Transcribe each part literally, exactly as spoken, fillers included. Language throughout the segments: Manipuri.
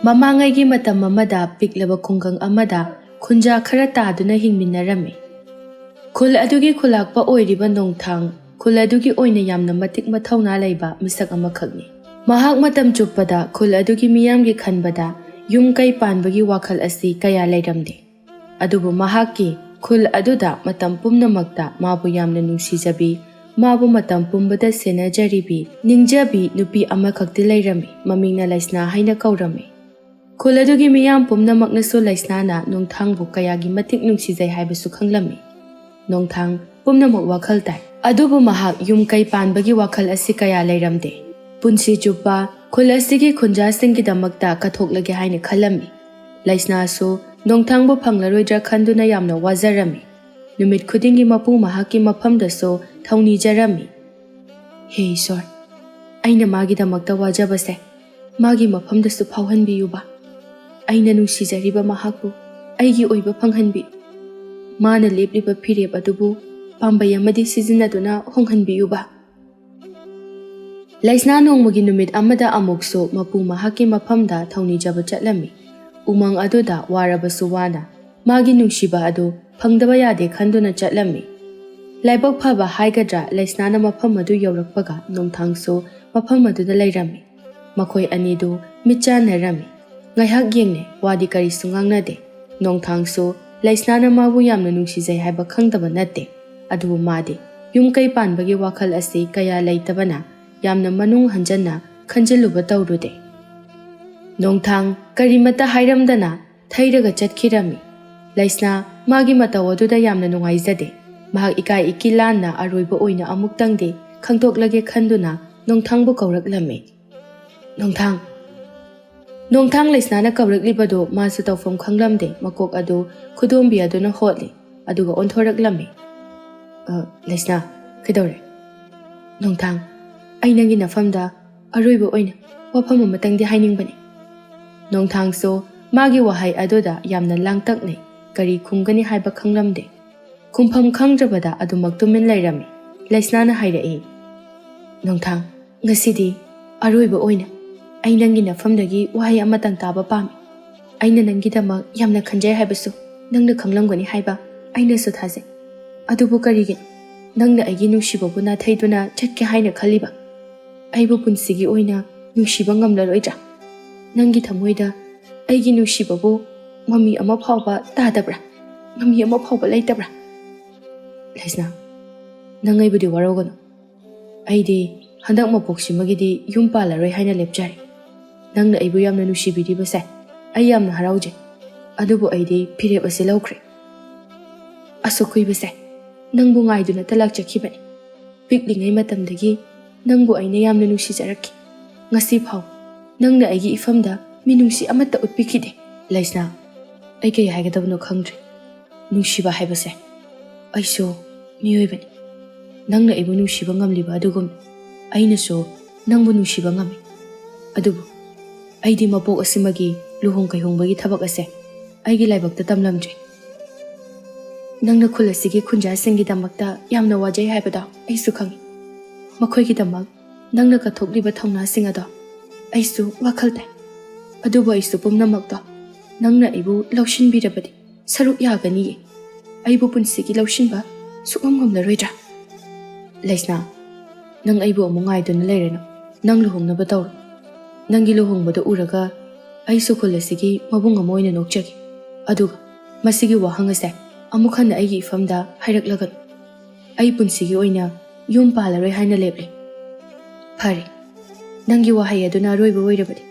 ꯃꯃꯥꯡꯉꯩꯒꯤ ꯃꯇꯝ ꯑꯃꯗ ꯄꯤꯛꯂꯕ ꯈꯨꯡꯒꯪ ꯑꯃꯗ ꯈꯨꯟꯖꯥ ꯈꯔ ꯇꯥꯗꯨꯅ ꯍꯤꯡꯃꯤꯟꯅꯔꯝꯃꯤ꯫ ꯈꯨꯜ ꯑꯗꯨꯒꯤ ꯈꯨꯂꯥꯛꯄ ꯑꯣꯏꯔꯤꯕ ꯅꯣꯡꯊꯥꯡ ꯈꯨꯜ ꯑꯗꯨꯒꯤ ꯑꯣꯏꯅ ꯌꯥꯝꯅ ꯃꯇꯤꯛ ꯃꯊꯧꯅꯥ ꯂꯩꯕ ꯃꯤꯁꯛ ꯑꯃꯈꯛꯅꯤ꯫ ꯃꯍꯥꯛ ꯃꯇꯝ ꯆꯨꯞꯄꯗ ꯈꯨꯜ ꯑꯗꯨꯒꯤ ꯃꯤꯌꯥꯝꯒꯤ ꯈꯟꯕꯗ ꯌꯨꯝ ꯀꯩ ꯄꯥꯟꯕꯒꯤ ꯋꯥꯈꯜ ꯑꯁꯤ ꯀꯌꯥ ꯂꯩꯔꯝꯗꯦ꯫ ꯑꯗꯨꯕꯨ ꯃꯍꯥꯛꯀꯤ ꯈꯨꯜ ꯑꯗꯨꯗ ꯃꯇꯝ ꯄꯨꯝꯅꯃꯛꯇ ꯃꯥꯕꯨ ꯌꯥꯝꯅ ꯅꯨꯡꯁꯤꯖꯕꯤ, ꯃꯥꯕꯨ ꯃꯇꯝ ꯄꯨꯝꯕꯗ ꯁꯦꯟꯅꯖꯔꯤꯕꯤ, ꯅꯤꯡꯖꯕꯤ ꯅꯨꯄꯤ ꯑꯃꯈꯛꯇꯤ ꯂꯩꯔꯝꯃꯤ꯫ ꯃꯃꯤꯡꯅ ꯂꯩꯁꯅꯥ ꯍꯥꯏꯅ ꯀꯧꯔꯝꯃꯤ꯫ ꯈꯨꯜ ꯑꯗꯨꯒꯤ ꯃꯤꯌꯥꯝ ꯄꯨꯝꯅꯃꯛꯅꯁꯨ ꯂꯩꯁꯅꯥꯅ ꯅꯣꯡꯊꯥꯡꯕꯨ ꯀꯌꯥꯒꯤ ꯃꯇꯤꯛ ꯅꯨꯡꯁꯤꯖꯩ ꯍꯥꯏꯕꯁꯨ ꯈꯪꯂꯝꯃꯤ꯫ ꯅꯣꯡꯊꯥꯡ ꯄꯨꯝꯅꯃꯛ ꯋꯥꯈꯜ ꯇꯥꯏ꯫ ꯑꯗꯨꯕꯨ ꯃꯍꯥꯛ ꯌꯨꯝ ꯀꯩ ꯄꯥꯟꯕꯒꯤ ꯋꯥꯈꯜ ꯑꯁꯤ ꯀꯌꯥ ꯂꯩꯔꯝꯗꯦ꯫ ꯄꯨꯟꯁꯤ ꯆꯨꯞꯄ ꯈꯨꯜ ꯑꯁꯤꯒꯤ ꯈꯨꯟꯖꯥꯁꯤꯡꯒꯤꯗꯃꯛꯇ ꯀꯠꯊꯣꯛꯂꯒꯦ ꯍꯥꯏꯅ ꯈꯜꯂꯝꯃꯤ꯫ ꯂꯩꯁꯅꯥꯁꯨ ꯅꯣꯡꯊꯥꯡꯕꯨ ꯐꯪꯂꯔꯣꯏꯗ꯭ꯔꯥ ꯈꯟꯗꯨꯅ ꯌꯥꯝꯅ ꯋꯥꯖꯔꯝꯃꯤ꯫ ꯅꯨꯃꯤꯠ ꯈꯨꯗꯤꯡꯒꯤ ꯃꯄꯨ ꯃꯍꯥꯛꯀꯤ ꯃꯐꯝꯗꯁꯨ ꯊꯧꯅꯤꯖꯔꯝꯃꯤ꯫ ꯍꯦ ꯏꯁꯣꯔ, ꯑꯩꯅ ꯃꯥꯒꯤꯗꯃꯛꯇ ꯋꯥꯖꯕꯁꯦ ꯃꯥꯒꯤ ꯃꯐꯝꯗꯁꯨ ꯐꯥꯎꯍꯟꯕꯤꯌꯨꯕ꯫ ꯑꯩꯅ ꯅꯨꯡꯁꯤꯖꯔꯤꯕ ꯃꯍꯥꯛꯄꯨ ꯑꯩꯒꯤ ꯑꯣꯏꯕ ꯐꯪꯍꯟꯕꯤꯌꯨ꯫ ꯃꯥꯅ ꯂꯦꯞꯂꯤꯕ ꯐꯤꯔꯦꯞ ꯑꯗꯨꯕꯨ ꯄꯥꯝꯕꯩ ꯑꯃꯗꯤ ꯁꯤꯖꯤꯟꯅꯗꯨꯅ ꯍꯣꯡꯍꯟꯕꯤꯌꯨꯕ꯫ ꯂꯩꯁꯅꯥ ꯅꯣꯡꯃꯒꯤ ꯅꯨꯃꯤꯠ ꯑꯃꯗ ꯑꯃꯨꯛꯁꯨ ꯃꯄꯨ ꯃꯍꯥꯛꯀꯤ ꯃꯐꯝꯗ ꯊꯧꯅꯤꯖꯕ ꯆꯠꯂꯝꯃꯤ꯫ ꯎꯃꯪ ꯑꯗꯨꯗ ꯋꯥꯔꯕꯁꯨ ꯋꯥꯅ ꯃꯥꯒꯤ ꯅꯨꯡꯁꯤꯕ ꯑꯗꯨ ꯐꯪꯗꯕ ꯌꯥꯗꯦ ꯈꯟꯗꯨꯅ ꯆꯠꯂꯝꯃꯤ꯫ ꯂꯥꯏꯕꯛ ꯐꯕ ꯍꯥꯏꯒꯗ꯭ꯔꯥ, ꯂꯩꯁꯅꯥꯅ ꯃꯐꯝ ꯑꯗꯨ ꯌꯧꯔꯛꯄꯒ ꯅꯣꯡꯊꯥꯡꯁꯨ ꯃꯐꯝ ꯑꯗꯨꯗ ꯂꯩꯔꯝꯃꯤ꯫ ꯃꯈꯣꯏ ꯑꯅꯤꯗꯨ ꯃꯤꯠ ꯆꯥꯟꯅꯔꯝꯃꯤ꯫ ꯉꯥꯏꯍꯥꯛ ꯌꯦꯡꯅꯩ, ꯋꯥꯗꯤ ꯀꯔꯤꯁꯨ ꯉꯥꯡꯅꯗꯦ꯫ ꯅꯣꯡꯊꯥꯡꯁꯨ ꯂꯩꯁꯅꯥꯅ ꯃꯥꯕꯨ ꯌꯥꯝꯅ ꯅꯨꯡꯁꯤꯖꯩ ꯍꯥꯏꯕ ꯈꯪꯗꯕ ꯅꯠꯇꯦ꯫ ꯑꯗꯨꯕꯨ ꯃꯥꯗꯤ ꯌꯨꯝ ꯀꯩ ꯄꯥꯟꯕꯒꯤ ꯋꯥꯈꯜ ꯑꯁꯤ ꯀꯌꯥ ꯂꯩꯇꯕꯅ ꯌꯥꯝꯅ ꯃꯅꯨꯡ ꯍꯟꯖꯟꯅ ꯈꯟꯖꯤꯜꯂꯨꯕ ꯇꯧꯔꯨꯗꯦ꯫ ꯅꯣꯡꯊꯥꯡ ꯀꯔꯤꯃꯠꯇ ꯍꯥꯏꯔꯝꯗꯅ ꯊꯩꯔꯒ ꯆꯠꯈꯤꯔꯝꯃꯤ꯫ ꯂꯩꯁꯅꯥ ꯃꯥꯒꯤ ꯃꯇꯧ ꯑꯗꯨꯗ ꯌꯥꯝꯅ ꯅꯨꯡꯉꯥꯏꯖꯗꯦ꯫ ꯃꯍꯥꯛ ꯏꯀꯥꯏ ꯏꯀꯤ ꯂꯥꯟꯅ ꯑꯔꯣꯏꯕ ꯑꯣꯏꯅ ꯑꯃꯨꯛꯇꯪꯗꯤ ꯈꯪꯗꯣꯛꯂꯒꯦ ꯈꯟꯗꯨꯅ ꯅꯣꯡꯊꯥꯡꯕꯨ ꯀꯧꯔꯛꯂꯝꯃꯤ꯫ "ꯅꯣꯡꯊꯥꯡ!" ꯅꯣꯡꯊꯥꯡ ꯂꯩꯁꯅꯥꯅ ꯀꯧꯔꯛꯂꯤꯕꯗꯨ ꯃꯥꯁꯨ ꯇꯧꯐꯝ ꯈꯪꯂꯝꯗꯦ꯫ ꯃꯀꯣꯛ ꯑꯗꯨ ꯈꯨꯗꯣꯝꯕꯤ ꯑꯗꯨꯅ ꯍꯣꯠꯂꯤ, ꯑꯗꯨꯒ ꯑꯣꯟꯊꯣꯔꯛꯂꯝꯃꯤ꯫ "ꯑ, ꯂꯩꯁꯅꯥ, ꯀꯩꯗꯧꯔꯦ?" "ꯅꯣꯡꯊꯥꯡ, ꯑꯩ ꯅꯪꯒꯤ ꯅꯐꯝꯗ ꯑꯔꯣꯏꯕ ꯑꯣꯏꯅ ꯋꯥꯐꯝ ꯑꯃꯇꯪꯗꯤ ꯍꯥꯏꯅꯤꯡꯕꯅꯤ꯫" ꯅꯣꯡꯊꯥꯡꯁꯨ ꯃꯥꯒꯤ ꯋꯥꯍꯩ ꯑꯗꯨꯗ ꯌꯥꯝꯅ ꯂꯥꯡꯇꯛꯅꯩ꯫ ꯀꯔꯤ ꯈꯨꯝꯒꯅꯤ ꯍꯥꯏꯕ ꯈꯪꯂꯝꯗꯦ꯫ ꯈꯨꯝꯐꯝ ꯈꯪꯗ꯭ꯔꯕꯗ ꯑꯗꯨꯃꯛ ꯇꯨꯃꯤꯟ ꯂꯩꯔꯝꯃꯤ꯫ ꯂꯩꯁꯅꯥꯅ ꯍꯥꯏꯔꯛꯏ, "ꯅꯣꯡꯊꯥꯡ, ꯉꯁꯤꯗꯤ ꯑꯔꯣꯏꯕ ꯑꯣꯏꯅ ꯑꯩ ꯅꯪꯒꯤ ꯅꯐꯝꯗꯒꯤ ꯋꯥꯍꯩ ꯑꯃꯇꯪ ꯇꯥꯕ ꯄꯥꯝꯃꯤ꯫ ꯑꯩꯅ ꯅꯪꯒꯤꯗꯃꯛ ꯌꯥꯝꯅ ꯈꯟꯖꯩ ꯍꯥꯏꯕꯁꯨ ꯅꯪꯅ ꯈꯪꯂꯝꯒꯅꯤ ꯍꯥꯏꯕ ꯑꯩꯅꯁꯨ ꯊꯥꯖꯩ꯫ ꯑꯗꯨꯕꯨ ꯀꯔꯤꯒꯤꯅꯣ ꯅꯪꯅ ꯑꯩꯒꯤ ꯅꯨꯡꯁꯤꯕꯕꯨ ꯅꯥꯊꯩꯗꯨꯅ ꯆꯠꯀꯦ ꯍꯥꯏꯅ ꯈꯜꯂꯤꯕ? ꯑꯩꯕꯨ ꯄꯨꯟꯁꯤꯒꯤ ꯑꯣꯏꯅ ꯅꯨꯡꯁꯤꯕ ꯉꯝꯂꯔꯣꯏꯗ꯭ꯔꯥ? ꯅꯪꯒꯤ ꯊꯃꯣꯏꯗ ꯑꯩꯒꯤ ꯅꯨꯡꯁꯤꯕꯕꯨ ꯃꯃꯤ ꯑꯃ ꯐꯥꯎꯕ ꯇꯥꯗꯕ꯭ꯔꯥ? ꯃꯃꯤ ꯑꯃ ꯐꯥꯎꯕ ꯂꯩꯇꯕ꯭ꯔꯥ? ꯂꯩꯁꯅꯥ, ꯅꯪ ꯑꯩꯕꯨꯗꯤ ꯋꯥꯔꯧꯒꯅꯨ꯫ ꯑꯩꯗꯤ ꯍꯟꯗꯛ ꯃꯄꯣꯛꯁꯤꯃꯒꯤꯗꯤ ꯌꯨꯝ ꯄꯥꯜꯂꯔꯣꯏ ꯍꯥꯏꯅ ꯂꯦꯞꯆꯔꯦ꯫ ꯅꯪꯅ ꯑꯩꯕꯨ ꯌꯥꯝꯅ ꯅꯨꯡꯁꯤꯕꯤꯔꯤꯕꯁꯦ ꯑꯩ ꯌꯥꯝꯅ ꯍꯔꯥꯎꯖꯩ꯫ ꯑꯗꯨꯕꯨ ꯑꯩꯗꯤ ꯐꯤꯔꯦꯞ ꯑꯁꯤ ꯂꯧꯈ꯭ꯔꯦ꯫ ꯑꯁꯨꯛ ꯀꯨꯏꯕꯁꯦ ꯅꯪꯕꯨ ꯉꯥꯏꯗꯨꯅꯇ ꯂꯥꯛꯆꯈꯤꯕꯅꯤ꯫ ꯄꯤꯛꯂꯤꯉꯩ ꯃꯇꯝꯗꯒꯤ ꯅꯪꯕꯨ ꯑꯩꯅ ꯌꯥꯝꯅ ꯅꯨꯡꯁꯤꯖꯔꯛꯈꯤ꯫ ꯉꯁꯤ ꯐꯥꯎ ꯅꯪꯅ ꯑꯩꯒꯤ ꯏꯐꯝꯗ ꯃꯤꯅꯨꯡꯁꯤ ꯑꯃꯠꯇ ꯎꯠꯄꯤꯈꯤꯗꯦ꯫ ꯂꯩꯁꯅꯥ, ꯑꯩ ꯀꯔꯤ ꯍꯥꯏꯒꯗꯕꯅꯣ ꯈꯪꯗ꯭ꯔꯦ꯫ ꯅꯨꯡꯁꯤꯕ ꯍꯥꯏꯕꯁꯦ ꯑꯩꯁꯨ ꯃꯤꯑꯣꯏꯕꯅꯤ꯫ ꯅꯪꯅ ꯑꯩꯕꯨ ꯅꯨꯡꯁꯤꯕ ꯉꯝꯂꯤꯕ ꯑꯗꯨꯒꯨꯝ ꯑꯩꯅꯁꯨ ꯅꯪꯕꯨ ꯅꯨꯡꯁꯤꯕ ꯉꯝꯃꯤ꯫ ꯑꯗꯨꯕꯨ ꯑꯩꯗꯤ ꯃꯄꯣꯛ ꯑꯁꯤꯃꯒꯤ ꯂꯨꯍꯣꯡ ꯀꯩꯍꯣꯡꯕꯒꯤ ꯊꯕꯛ ꯑꯁꯦ ꯑꯩꯒꯤ ꯂꯥꯏꯕꯛꯇ ꯇꯝꯂꯝꯗ꯭ꯔꯤ꯫ ꯅꯪꯅ ꯈꯨꯜ ꯑꯁꯤꯒꯤ ꯈꯨꯟꯖꯥꯁꯤꯡꯒꯤꯗꯃꯛꯇ ꯌꯥꯝꯅ ꯋꯥꯖꯩ ꯍꯥꯏꯕꯗꯣ ꯑꯩꯁꯨ ꯈꯪꯏ꯫ ꯃꯈꯣꯏꯒꯤꯗꯃꯛ ꯅꯪꯅ ꯀꯠꯊꯣꯛꯂꯤꯕ ꯊꯧꯅꯥꯁꯤꯡ ꯑꯗꯣ ꯑꯩꯁꯨ ꯋꯥꯈꯜ ꯇꯥꯏ꯫ ꯑꯗꯨꯕꯨ ꯑꯩꯁꯨ ꯄꯨꯝꯅꯃꯛꯇꯣ ꯅꯪꯅ ꯑꯩꯕꯨ ꯂꯧꯁꯤꯟꯕꯤꯔꯕꯗꯤ ꯁꯔꯨꯛ ꯌꯥꯒꯅꯤꯌꯦ꯫ ꯑꯩꯕꯨ ꯄꯨꯟꯁꯤꯒꯤ ꯂꯧꯁꯤꯟꯕ ꯁꯨꯛꯉꯝ ꯉꯝꯂꯔꯣꯏꯗ꯭ꯔꯥ? ꯂꯩꯁꯅꯥ, ꯅꯪ ꯑꯩꯕꯨ ꯑꯃꯨꯛ ꯉꯥꯏꯗꯨꯅ ꯂꯩꯔꯅꯨ꯫ ꯅꯪ ꯂꯨꯍꯣꯡꯅꯕ ꯇꯧꯔꯣ꯫ ꯅꯪꯒꯤ ꯂꯨꯍꯣꯡꯕꯗ ꯎꯔꯒ ꯑꯩꯁꯨ ꯈꯨꯜ ꯑꯁꯤꯒꯤ ꯃꯕꯨꯡ ꯑꯃ ꯑꯣꯏꯅ ꯅꯣꯛꯆꯒꯦ꯫ ꯑꯗꯨꯒ ꯃꯁꯤꯒꯤ ꯋꯥꯍꯪ ꯑꯁꯦ ꯑꯃꯨꯛ ꯍꯟꯅ ꯑꯩꯒꯤ ꯏꯐꯝꯗ ꯍꯥꯏꯔꯛꯂꯒꯅꯨ꯫ ꯑꯩ ꯄꯨꯟꯁꯤꯒꯤ ꯑꯣꯏꯅ ꯌꯨꯝ ꯄꯥꯜꯂꯔꯣꯏ ꯍꯥꯏꯅ ꯂꯦꯞꯂꯦ꯫ ꯐꯔꯦ, ꯅꯪꯒꯤ ꯋꯥꯍꯩ ꯑꯗꯨꯅ ꯑꯔꯣꯏꯕ ꯑꯣꯏꯔꯕꯗꯤ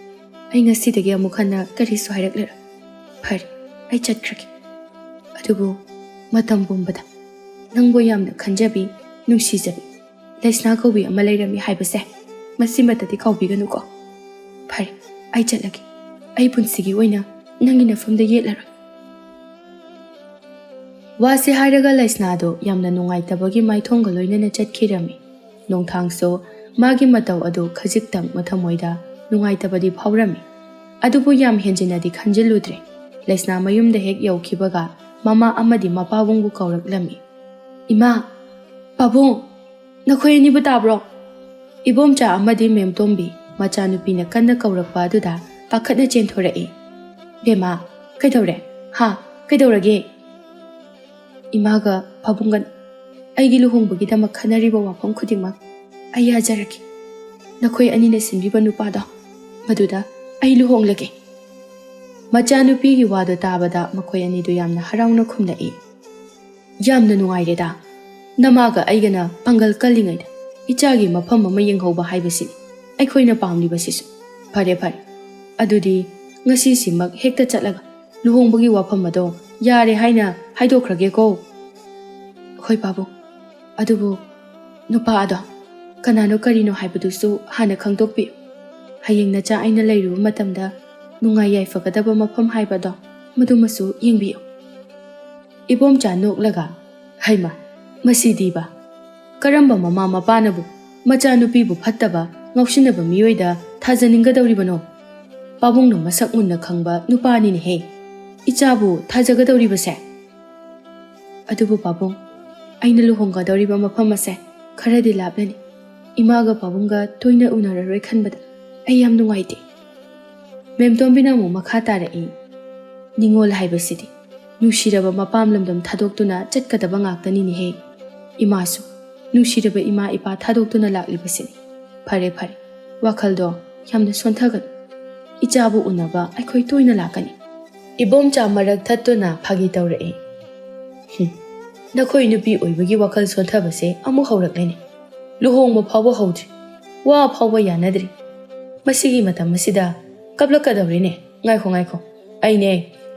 ꯑꯩ ꯉꯁꯤꯗꯒꯤ ꯑꯃꯨꯛ ꯍꯟꯅ ꯀꯔꯤꯁꯨ ꯍꯥꯏꯔꯛꯂꯔꯣꯏ꯫ ꯐꯔꯦ, ꯑꯩ ꯆꯠꯈ꯭ꯔꯒꯦ꯫ ꯑꯗꯨꯕꯨ ꯃꯇꯝ ꯄꯨꯝꯕꯗ ꯅꯪꯕꯨ ꯌꯥꯝꯅ ꯈꯟꯖꯕꯤ, ꯅꯨꯡꯁꯤꯖꯕꯤ ꯂꯩꯁꯅꯥ ꯀꯧꯕꯤ ꯑꯃ ꯂꯩꯔꯝꯃꯤ ꯍꯥꯏꯕꯁꯦ ꯃꯁꯤꯃꯇꯗꯤ ꯀꯥꯎꯕꯤꯒꯅꯨꯀꯣ꯫ ꯐꯔꯦ, ꯑꯩ ꯆꯠꯂꯒꯦ꯫ ꯑꯩ ꯄꯨꯟꯁꯤꯒꯤ ꯑꯣꯏꯅ ꯅꯪꯒꯤ ꯅꯐꯝꯗ ꯌꯦꯠꯂꯔꯣꯏ꯫ ꯋꯥꯁꯤ ꯍꯥꯏꯔꯒ ꯂꯩꯁꯅꯥꯗꯣ ꯌꯥꯝꯅ ꯅꯨꯡꯉꯥꯏꯇꯕꯒꯤ ꯃꯥꯏꯊꯣꯡꯒ ꯂꯣꯏꯅꯅ ꯆꯠꯈꯤꯔꯝꯃꯤ꯫ ꯅꯣꯡꯊꯥꯡꯁꯨ ꯃꯥꯒꯤ ꯃꯇꯧ ꯑꯗꯨ ꯈꯖꯤꯛꯇꯪ ꯃꯊꯃꯣꯏꯗ ꯅꯨꯡꯉꯥꯏꯇꯕꯗꯤ ꯐꯥꯎꯔꯝꯃꯤ꯫ ꯑꯗꯨꯕꯨ ꯌꯥꯝ ꯍꯦꯟꯖꯤꯟꯅꯗꯤ ꯈꯟꯖꯤꯜꯂꯨꯗ꯭ꯔꯦ꯫ ꯂꯩꯁꯅꯥ ꯃꯌꯨꯝꯗ ꯍꯦꯛ ꯌꯧꯈꯤꯕꯒ ꯃꯃꯥ ꯑꯃꯗꯤ ꯃꯄꯥꯕꯨꯡꯕꯨ ꯀꯧꯔꯛꯂꯝꯃꯤ꯫ "ꯏꯃꯥ, ꯄꯥꯕꯨꯡ, ꯅꯈꯣꯏ ꯑꯅꯤꯕꯨ ꯇꯥꯕ꯭ꯔꯣ? ꯏꯕꯣꯝꯆꯥ ꯑꯃꯗꯤ ꯃꯦꯝꯇꯣꯝꯕꯤ, ꯃꯆꯥꯅꯨꯄꯤꯅ ꯀꯟꯅ ꯀꯧꯔꯛꯄ ꯑꯗꯨꯗ ꯄꯥꯈꯠꯅ ꯆꯦꯟꯊꯣꯔꯛꯏ꯫ "ꯕꯦꯝꯃ, ꯀꯩꯗꯧꯔꯦ? ꯍꯥ? ꯀꯩꯗꯧꯔꯒꯦ?" "ꯏꯃꯥꯒ ꯄꯥꯕꯨꯡꯒꯅ ꯑꯩꯒꯤ ꯂꯨꯍꯣꯡꯕꯒꯤꯗꯃꯛ ꯈꯟꯅꯔꯤꯕ ꯋꯥꯐꯝ ꯈꯨꯗꯤꯡꯃꯛ ꯑꯩ ꯌꯥꯖꯔꯒꯦ꯫ ꯅꯈꯣꯏ ꯑꯅꯤꯅ ꯁꯤꯟꯕꯤꯕ ꯅꯨꯄꯥꯗꯣ, ꯃꯗꯨꯗ ꯑꯩ ꯂꯨꯍꯣꯡꯂꯒꯦ꯫" ꯃꯆꯥꯅꯨꯄꯤꯒꯤ ꯋꯥꯗꯨ ꯇꯥꯕꯗ ꯃꯈꯣꯏ ꯑꯅꯤꯗꯨ ꯌꯥꯝꯅ ꯍꯔꯥꯎꯅ ꯈꯨꯝꯂꯛꯏ꯫ "ꯌꯥꯝꯅ ꯅꯨꯡꯉꯥꯏꯔꯦꯗ꯫ ꯅꯃꯥꯒ ꯑꯩꯒꯅ ꯄꯥꯡꯒꯜ ꯀꯜꯂꯤꯉꯩꯗ ꯏꯆꯥꯒꯤ ꯃꯐꯝ ꯑꯃ ꯌꯦꯡꯍꯧꯕ ꯍꯥꯏꯕꯁꯤꯅꯤ ꯑꯩꯈꯣꯏꯅ ꯄꯥꯝꯂꯤꯕꯁꯤꯁꯨ꯫ ꯐꯔꯦ, ꯐꯔꯦ꯫ ꯑꯗꯨꯗꯤ ꯉꯁꯤꯁꯤꯃꯛ ꯍꯦꯛꯇ ꯆꯠꯂꯒ ꯂꯨꯍꯣꯡꯕꯒꯤ ꯋꯥꯐꯝ ꯑꯗꯣ ꯌꯥꯔꯦ ꯍꯥꯏꯅ ꯍꯥꯏꯗꯣꯛꯈ꯭ꯔꯒꯦꯀꯣ꯫" "ꯍꯣꯏ ꯄꯥꯕꯨꯡ꯫ ꯑꯗꯨꯕꯨ ꯅꯨꯄꯥ ꯑꯗꯣ ꯀꯅꯥꯅꯣ ꯀꯔꯤꯅꯣ ꯍꯥꯏꯕꯗꯨꯁꯨ ꯍꯥꯟꯅ ꯈꯪꯗꯣꯛꯄꯤꯌꯨ꯫ ꯍꯌꯦꯡ ꯅꯆꯥ ꯑꯩꯅ ꯂꯩꯔꯨꯕ ꯃꯇꯝꯗ ꯅꯨꯡꯉꯥꯏ ꯌꯥꯏꯐꯒꯗꯕ ꯃꯐꯝ ꯍꯥꯏꯕꯗꯣ ꯃꯗꯨꯃꯁꯨ ꯌꯦꯡꯕꯤꯌꯨ꯫" ꯏꯕꯣꯝꯆꯥ ꯅꯣꯛꯂꯒ, "ꯍꯩꯃ, ꯃꯁꯤꯗꯤꯕ! ꯀꯔꯝꯕ ꯃꯃꯥ ꯃꯄꯥꯅꯕꯨ ꯃꯆꯥꯅꯨꯄꯤꯕꯨ ꯐꯠꯇꯕ, ꯉꯥꯎꯁꯤꯟꯅꯕ ꯃꯤꯑꯣꯏꯗ ꯊꯥꯖꯅꯤꯡꯒꯗꯧꯔꯤꯕꯅꯣ? ꯄꯥꯕꯨꯡꯅ ꯃꯁꯛ ꯃꯨꯟꯅ ꯈꯪꯕ ꯅꯨꯄꯥꯅꯤꯅꯦꯍꯦ꯫ ꯏꯆꯥꯕꯨ ꯊꯥꯖꯒꯗꯧꯔꯤꯕꯁꯦ?" "ꯑꯗꯨꯕꯨ ꯄꯥꯕꯨꯡ, ꯑꯩꯅ ꯂꯨꯍꯣꯡꯒꯗꯧꯔꯤꯕ ꯃꯐꯝ ꯑꯁꯦ ꯈꯔꯗꯤ ꯂꯥꯞꯂꯅꯤ꯫ ꯏꯃꯥꯒ ꯄꯥꯕꯨꯡꯒ ꯇꯣꯏꯅ ꯎꯅꯔꯔꯣꯏ ꯈꯟꯕꯗ ꯑꯩ ꯌꯥꯝ ꯅꯨꯡꯉꯥꯏꯇꯦ꯫" ꯃꯦꯝꯇꯣꯝꯕꯤꯅ ꯑꯃꯨꯛ ꯃꯈꯥ ꯇꯥꯔꯛꯏ, "ꯅꯤꯉꯣꯜ ꯍꯥꯏꯕꯁꯤꯗꯤ ꯅꯨꯡꯁꯤꯔꯕ ꯃꯄꯥꯝ ꯂꯝꯗꯝ ꯊꯥꯗꯣꯛꯇꯨꯅ ꯆꯠꯀꯗꯕ ꯉꯥꯛꯇꯅꯤꯅꯦꯍꯦ꯫ ꯏꯃꯥꯁꯨ ꯅꯨꯡꯁꯤꯔꯕ ꯏꯃꯥ ꯏꯄꯥ ꯊꯥꯗꯣꯛꯇꯨꯅ ꯂꯥꯛꯂꯤꯕꯁꯤꯅꯤ꯫ ꯐꯔꯦ, ꯐꯔꯦ, ꯋꯥꯈꯜꯗꯣ ꯌꯥꯝꯅ ꯁꯣꯟꯊꯒꯅꯨ꯫ ꯏꯆꯥꯕꯨ ꯎꯅꯕ ꯑꯩꯈꯣꯏ ꯇꯣꯏꯅ ꯂꯥꯛꯀꯅꯤ꯫" ꯏꯕꯣꯝꯆꯥ ꯃꯔꯛ ꯊꯠꯇꯨꯅ ꯐꯥꯒꯤ ꯇꯧꯔꯛꯏ, "ꯍꯨꯝ, ꯅꯈꯣꯏ ꯅꯨꯄꯤ ꯑꯣꯏꯕꯒꯤ ꯋꯥꯈꯜ ꯁꯣꯟꯊꯕꯁꯦ ꯑꯃꯨꯛ ꯍꯧꯔꯛꯂꯦꯅꯦ꯫ ꯂꯨꯍꯣꯡꯕ ꯐꯥꯎꯕ ꯍꯧꯗ꯭ꯔꯤ, ꯋꯥ ꯐꯥꯎꯕ ꯌꯥꯅꯗ꯭ꯔꯤ꯫ ꯃꯁꯤꯒꯤ ꯃꯇꯝ ꯑꯁꯤꯗ ꯀꯞꯂꯛꯀꯗꯧꯔꯤꯅꯦ꯫ ꯉꯥꯏꯈꯣ, ꯉꯥꯏꯈꯣ, ꯑꯩꯅꯦ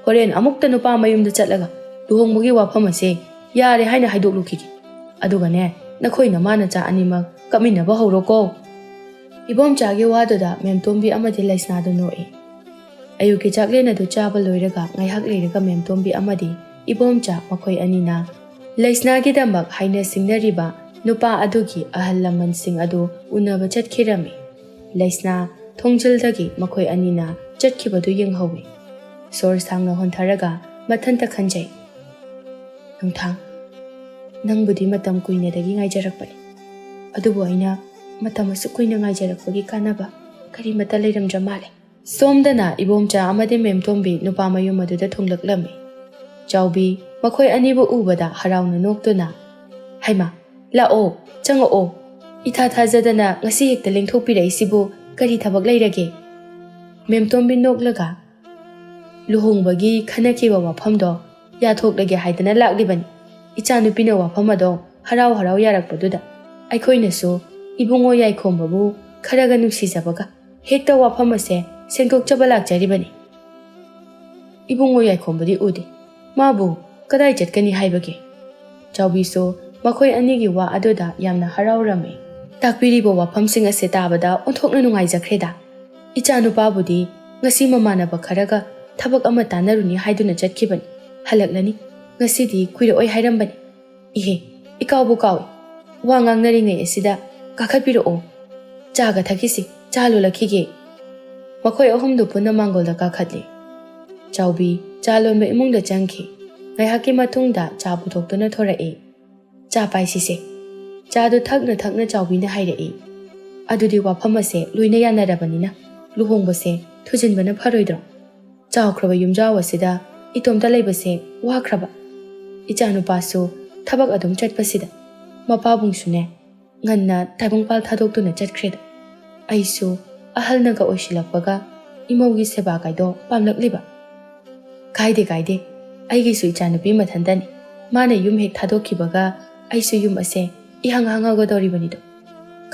ꯍꯣꯔꯦꯟ ꯑꯃꯨꯛꯇ ꯅꯨꯄꯥ ꯃꯌꯨꯝꯗ ꯆꯠꯂꯒ ꯂꯨꯍꯣꯡꯕꯒꯤ ꯋꯥꯐꯝ ꯑꯁꯦ ꯌꯥꯔꯦ ꯍꯥꯏꯅ ꯍꯥꯏꯗꯣꯛꯂꯨꯈꯤꯒꯦ꯫ ꯑꯗꯨꯒꯅꯦ, ꯅꯈꯣꯏ ꯅꯃꯥ ꯅꯆꯥ ꯑꯅꯤꯃꯛ ꯀꯞꯃꯤꯟꯅꯕ ꯍꯧꯔꯣꯀꯣ꯫" ꯏꯕꯣꯝꯆꯥꯒꯤ ꯋꯥꯗꯨꯗ ꯃꯦꯝꯇꯣꯝꯕꯤ ꯑꯃꯗꯤ ꯂꯩꯁꯅꯥꯗꯨ ꯅꯣꯛꯏ꯫ ꯑꯌꯨꯛꯀꯤ ꯆꯥꯛꯂꯦꯟ ꯑꯗꯨ ꯆꯥꯕ ꯂꯣꯏꯔꯒ ꯉꯥꯏꯍꯥꯛ ꯂꯩꯔꯒ ꯃꯦꯝꯇꯣꯝꯕꯤ ꯑꯃꯗꯤ ꯏꯕꯣꯝꯆꯥ ꯃꯈꯣꯏ ꯑꯅꯤꯅ ꯂꯩꯁꯅꯥꯒꯤꯗꯃꯛ ꯍꯥꯏꯅ ꯁꯤꯡꯅꯔꯤꯕ ꯅꯨꯄꯥ ꯑꯗꯨꯒꯤ ꯑꯍꯜ ꯂꯃꯟꯁꯤꯡ ꯑꯗꯨ ꯎꯅꯕ ꯆꯠꯈꯤꯔꯝꯃꯤ꯫ ꯂꯩꯁꯅꯥ ꯊꯣꯡꯖꯤꯜꯗꯒꯤ ꯃꯈꯣꯏ ꯑꯅꯤꯅ ꯆꯠꯈꯤꯕꯗꯨ ꯌꯦꯡꯍꯧꯏ꯫ ꯁꯣꯔ ꯁꯥꯡꯅ ꯍꯣꯟꯊꯔꯒ ꯃꯊꯟꯇ ꯈꯟꯖꯩ, "ꯅꯨꯡꯊꯥꯡ, ꯅꯪꯕꯨꯗꯤ ꯃꯇꯝ ꯀꯨꯏꯅꯗꯒꯤ ꯉꯥꯏꯖꯔꯛꯄꯅꯤ, ꯑꯗꯨꯕꯨ ꯑꯩꯅ ꯃꯇꯝ ꯑꯁꯨꯛ ꯀꯨꯏꯅ ꯉꯥꯏꯖꯔꯛꯄꯒꯤ ꯀꯥꯟꯅꯕ ꯀꯔꯤꯃꯠꯇ ꯂꯩꯔꯝꯗ꯭ꯔ ꯃꯥꯜꯂꯦ꯫ ꯁꯣꯝꯗꯅ ꯏꯕꯣꯝꯆꯥ ꯑꯃꯗꯤ ꯃꯦꯝꯇꯣꯝꯕꯤ ꯅꯨꯄꯥ ꯃꯌꯨꯝ ꯑꯗꯨꯗ ꯊꯨꯡꯂꯛꯂꯝꯃꯤ꯫ ꯆꯥꯎꯕꯤ ꯃꯈꯣꯏ ꯑꯅꯤꯕꯨ ꯎꯕꯗ ꯍꯔꯥꯎꯅ ꯅꯣꯛꯇꯨꯅ, "ꯍꯩꯃꯥ, ꯂꯥꯛꯑꯣ, ꯆꯪꯉꯛꯑꯣ꯫ ꯏꯊꯥ ꯊꯥꯖꯗꯅ ꯉꯁꯤ ꯍꯦꯛꯇ ꯂꯦꯡꯊꯣꯛꯄꯤꯔꯛꯏꯁꯤꯕꯨ ꯀꯔꯤ ꯊꯕꯛ ꯂꯩꯔꯒꯦ?" ꯃꯦꯝꯇꯣꯝꯕꯤ ꯅꯣꯛꯂꯒ, "ꯂꯨꯍꯣꯡꯕꯒꯤ ꯈꯟꯅꯈꯤꯕ ꯋꯥꯐꯝꯗꯣ ꯌꯥꯊꯣꯛꯂꯒꯦ ꯍꯥꯏꯗꯅ ꯂꯥꯛꯂꯤꯕꯅꯤ꯫ ꯏꯆꯥꯅꯨꯄꯤꯅ ꯋꯥꯐꯝ ꯑꯗꯣ ꯍꯔꯥꯎ ꯍꯔꯥꯎ ꯌꯥꯔꯛꯄꯗꯨꯗ ꯑꯩꯈꯣꯏꯅꯁꯨ ꯏꯕꯨꯡꯉꯣ ꯌꯥꯏꯈꯣꯝꯕꯕꯨ ꯈꯔꯒ ꯅꯨꯡꯁꯤꯖꯕꯒ ꯍꯦꯛꯇ ꯋꯥꯐꯝ ꯑꯁꯦ ꯁꯦꯡꯗꯣꯛꯆꯕ ꯂꯥꯛꯆꯔꯤꯕꯅꯤ꯫" "ꯏꯕꯨꯡꯉꯣ ꯌꯥꯏꯈꯣꯝꯕꯗꯤ ꯎꯗꯦ꯫ ꯃꯥꯕꯨ ꯀꯗꯥꯏ ꯆꯠꯀꯅꯤ ꯍꯥꯏꯕꯒꯦ?" ꯆꯥꯎꯕꯤꯁꯨ ꯃꯈꯣꯏ ꯑꯅꯤꯒꯤ ꯋꯥ ꯑꯗꯨꯗ ꯌꯥꯝꯅ ꯍꯔꯥꯎꯔꯝꯃꯤ꯫ ꯇꯥꯛꯄꯤꯔꯤꯕ ꯋꯥꯐꯝꯁꯤꯡ ꯑꯁꯦ ꯇꯥꯕꯗ ꯑꯣꯟꯊꯣꯛꯅ ꯅꯨꯡꯉꯥꯏꯖꯈ꯭ꯔꯦꯗ꯫ ꯏꯆꯥ ꯅꯨꯄꯥꯕꯨꯗꯤ ꯉꯁꯤ ꯃꯃꯥꯟꯅꯕ ꯈꯔꯒ ꯊꯕꯛ ꯑꯃ ꯇꯥꯟꯅꯔꯨꯅꯤ ꯍꯥꯏꯗꯨꯅ ꯆꯠꯈꯤꯕꯅꯤ꯫ ꯍꯜꯂꯛꯂꯅꯤ꯫ ꯉꯁꯤꯗꯤ ꯀꯨꯏꯔꯛꯑꯣꯏ ꯍꯥꯏꯔꯝꯕꯅꯤ꯫ ꯏꯍꯦ, ꯏꯀꯥꯎꯕꯨ ꯀꯥꯎꯏ꯫ ꯋꯥ ꯉꯥꯡꯅꯔꯤꯉꯩ ꯑꯁꯤꯗ ꯀꯥꯈꯠꯄꯤꯔꯛꯑꯣ꯫ ꯆꯥꯒ ꯊꯛꯈꯤꯁꯤ, ꯆꯥ ꯂꯣꯜꯂꯛꯈꯤꯒꯦ꯫ ꯃꯈꯣꯏ ꯑꯍꯨꯝꯗꯨ ꯄꯨꯟꯅ ꯃꯥꯡꯒꯣꯜꯗ ꯀꯥꯈꯠꯂꯤ꯫ ꯆꯥꯎꯕꯤ ꯆꯥ ꯂꯣꯟꯕ ꯏꯃꯨꯡꯗ ꯆꯪꯈꯤ꯫ ꯉꯥꯏꯍꯥꯛꯀꯤ ꯃꯇꯨꯡꯗ ꯆꯥ ꯄꯨꯊꯣꯛꯇꯨꯅ ꯊꯣꯔꯛꯏ꯫ "ꯆꯥ ꯄꯥꯏꯁꯤꯁꯦ꯫" ꯆꯥꯗꯨ ꯊꯛꯅ ꯊꯛꯅ ꯆꯥꯎꯕꯤꯅ ꯍꯥꯏꯔꯛꯏ꯫ "ꯑꯗꯨꯗꯤ ꯋꯥꯐꯝ ꯑꯁꯦ ꯂꯣꯏꯅ ꯌꯥꯅꯔꯕꯅꯤꯅ ꯂꯨꯍꯣꯡꯕꯁꯦ ꯊꯨꯖꯤꯟꯕꯅ ꯐꯔꯣꯏꯗ꯭ꯔꯣ? ꯆꯥꯎꯈ꯭ꯔꯕ ꯌꯨꯝꯖꯥꯎ ꯑꯁꯤꯗ ꯏꯇꯣꯝꯇ ꯂꯩꯕꯁꯦ ꯋꯥꯈ꯭ꯔꯕ꯫ ꯏꯆꯥꯅꯨꯄꯥꯁꯨ ꯊꯕꯛ ꯑꯗꯨꯝ ꯆꯠꯄꯁꯤꯗ ꯃꯄꯥꯕꯨꯡꯁꯨꯅꯦ ꯉꯟꯅ ꯇꯥꯏꯕꯪꯄꯥꯜ ꯊꯥꯗꯣꯛꯇꯨꯅ ꯆꯠꯈ꯭ꯔꯦꯗ꯫ ꯑꯩꯁꯨ ꯑꯍꯜꯅꯒ ꯑꯣꯏꯁꯤꯜꯂꯛꯄꯒ ꯏꯃꯧꯒꯤ ꯁꯦꯕꯥ ꯀꯥꯏꯗꯣ ꯄꯥꯝꯂꯛꯂꯤꯕ꯫" "ꯀꯥꯏꯗꯦ, ꯀꯥꯏꯗꯦ꯫ ꯑꯩꯒꯤꯁꯨ ꯏꯆꯥꯅꯨꯄꯤ ꯃꯊꯟꯇꯅꯤ꯫ ꯃꯥꯅ ꯌꯨꯝ ꯍꯦꯛ ꯊꯥꯗꯣꯛꯈꯤꯕꯒ ꯑꯩꯁꯨ ꯌꯨꯝ ꯑꯁꯦ ꯏꯍꯥꯡ ꯍꯥꯡꯒꯗꯧꯔꯤꯕꯅꯤꯗꯣ꯫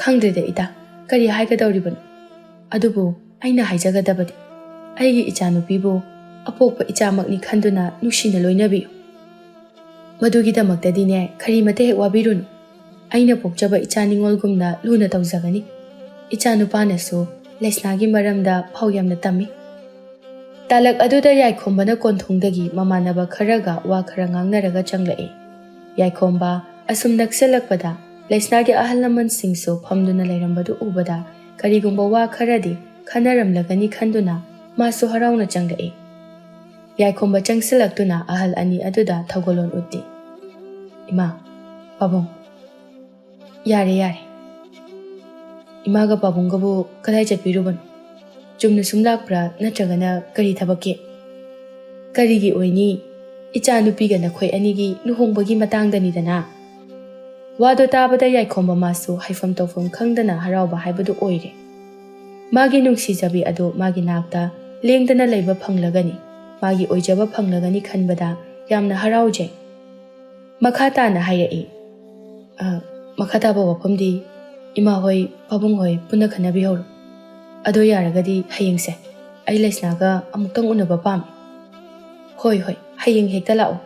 ꯈꯪꯗ꯭ꯔꯦꯗ ꯏꯇꯥ, ꯀꯔꯤ ꯍꯥꯏꯒꯗꯧꯔꯤꯕꯅꯣ꯫ ꯑꯗꯨꯕꯨ ꯑꯩꯅ ꯍꯥꯏꯖꯒꯗꯕꯗꯤ ꯑꯩꯒꯤ ꯏꯆꯥꯅꯨꯄꯤꯕꯨ ꯑꯄꯣꯛꯄ ꯏꯆꯥꯃꯛꯅꯤ ꯈꯟꯗꯨꯅ ꯅꯨꯡꯁꯤꯅ ꯂꯣꯏꯅꯕꯤꯌꯨ꯫ ꯃꯗꯨꯒꯤꯗꯃꯛꯇꯗꯤꯅꯦ ꯀꯔꯤꯃꯇ ꯍꯦꯛ ꯋꯥꯕꯤꯔꯨꯅꯨ꯫ ꯑꯩꯅ ꯄꯣꯛꯆꯕ ꯏꯆꯥ ꯅꯤꯉꯣꯜꯒꯨꯝꯅ ꯂꯨꯅ ꯇꯧꯖꯒꯅꯤ꯫" ꯏꯆꯥꯅꯨꯄꯥꯅꯁꯨ ꯂꯩꯁꯅꯥꯒꯤ ꯃꯔꯝꯗ ꯄꯥꯎ ꯌꯥꯝꯅ ꯇꯝꯃꯤ꯫ ꯇꯥꯂꯛ ꯑꯗꯨꯗ ꯌꯥꯏꯈꯣꯝꯕꯅ ꯀꯣꯟꯊꯣꯡꯗꯒꯤ ꯃꯃꯥꯟꯅꯕ ꯈꯔꯒ ꯋꯥ ꯈꯔ ꯉꯥꯡꯅꯔꯒ ꯆꯪꯂꯛꯏ꯫ ꯌꯥꯏꯈꯣꯝꯕ ꯑꯁꯨꯝ ꯅꯛꯁꯜꯂꯛꯄꯗ ꯂꯩꯁꯅꯥꯒꯤ ꯑꯍꯜ ꯂꯃꯟꯁꯤꯡꯁꯨ ꯐꯝꯗꯨꯅ ꯂꯩꯔꯝꯕꯗꯨ ꯎꯕꯗ ꯀꯔꯤꯒꯨꯝꯕ ꯋꯥ ꯈꯔꯗꯤ ꯈꯟꯅꯔꯝꯂꯒꯅꯤ ꯈꯟꯗꯨꯅ ꯃꯥꯁꯨ ꯍꯔꯥꯎꯅ ꯆꯪꯂꯛꯏ꯫ ꯌꯥꯏꯈꯣꯝꯕ ꯆꯪꯁꯤꯜꯂꯛꯇꯨꯅ ꯑꯍꯜ ꯑꯅꯤ ꯑꯗꯨꯗ ꯊꯧꯒꯜꯂꯣꯟ ꯎꯠꯂꯤ꯫ "ꯏꯃꯥ, ꯄꯥꯕꯨꯡ, ꯌꯥꯔꯦ, ꯌꯥꯔꯦ꯫ "ꯏꯃꯥꯒ ꯄꯥꯕꯨꯡꯒꯕꯨ ꯀꯗꯥꯏ ꯆꯠꯄꯤꯔꯨꯕꯅꯣ? ꯆꯨꯝꯅ ꯁꯨꯝ ꯂꯥꯛꯄ꯭ꯔꯥ, ꯅꯠꯇ꯭ꯔꯒꯅ ꯀꯔꯤ ꯊꯕꯛꯀꯤ?" "ꯀꯔꯤꯒꯤ ꯑꯣꯏꯅꯤ? ꯏꯆꯥ ꯅꯨꯄꯤꯒ ꯅꯈꯣꯏ ꯑꯅꯤꯒꯤ ꯂꯨꯍꯣꯡꯕꯒꯤ ꯃꯇꯥꯡꯗꯅꯤꯗꯅ꯫" ꯋꯥꯗꯣ ꯇꯥꯕꯗ ꯌꯥꯏꯈꯣꯝꯕ ꯃꯥꯁꯨ ꯍꯥꯏꯐꯝ ꯇꯧꯐꯝ ꯈꯪꯗꯅ ꯍꯔꯥꯎꯕ ꯍꯥꯏꯕꯗꯨ ꯑꯣꯏꯔꯦ꯫ ꯃꯥꯒꯤ ꯅꯨꯡꯁꯤꯖꯕꯤ ꯑꯗꯨ ꯃꯥꯒꯤ ꯅꯥꯛꯇ ꯂꯦꯡꯗꯅ ꯂꯩꯕ ꯐꯪꯂꯒꯅꯤ, ꯃꯥꯒꯤ ꯑꯣꯏꯖꯕ ꯐꯪꯂꯒꯅꯤ ꯈꯟꯕꯗ ꯌꯥꯝꯅ ꯍꯔꯥꯎꯖꯩ꯫ ꯃꯈꯥ ꯇꯥꯅ ꯍꯥꯏꯔꯛꯏ, "ꯑ, ꯃꯈꯥ ꯇꯥꯕ ꯋꯥꯐꯝꯗꯤ ꯏꯃꯥ ꯍꯣꯏ, ꯄꯥꯕꯨꯡ ꯍꯣꯏ ꯄꯨꯟꯅ ꯈꯟꯅꯕꯤꯍꯧꯔꯣ꯫ ꯑꯗꯣ ꯌꯥꯔꯒꯗꯤ ꯍꯌꯦꯡꯁꯦ ꯑꯩ ꯂꯩꯁꯅꯥꯒ ꯑꯃꯨꯛꯇꯪ ꯎꯅꯕ ꯄꯥꯝꯃꯤ꯫" "ꯍꯣꯏ, ꯍꯣꯏ, ꯍꯌꯦꯡ ꯍꯦꯛꯇ ꯂꯥꯛꯑꯣ꯫"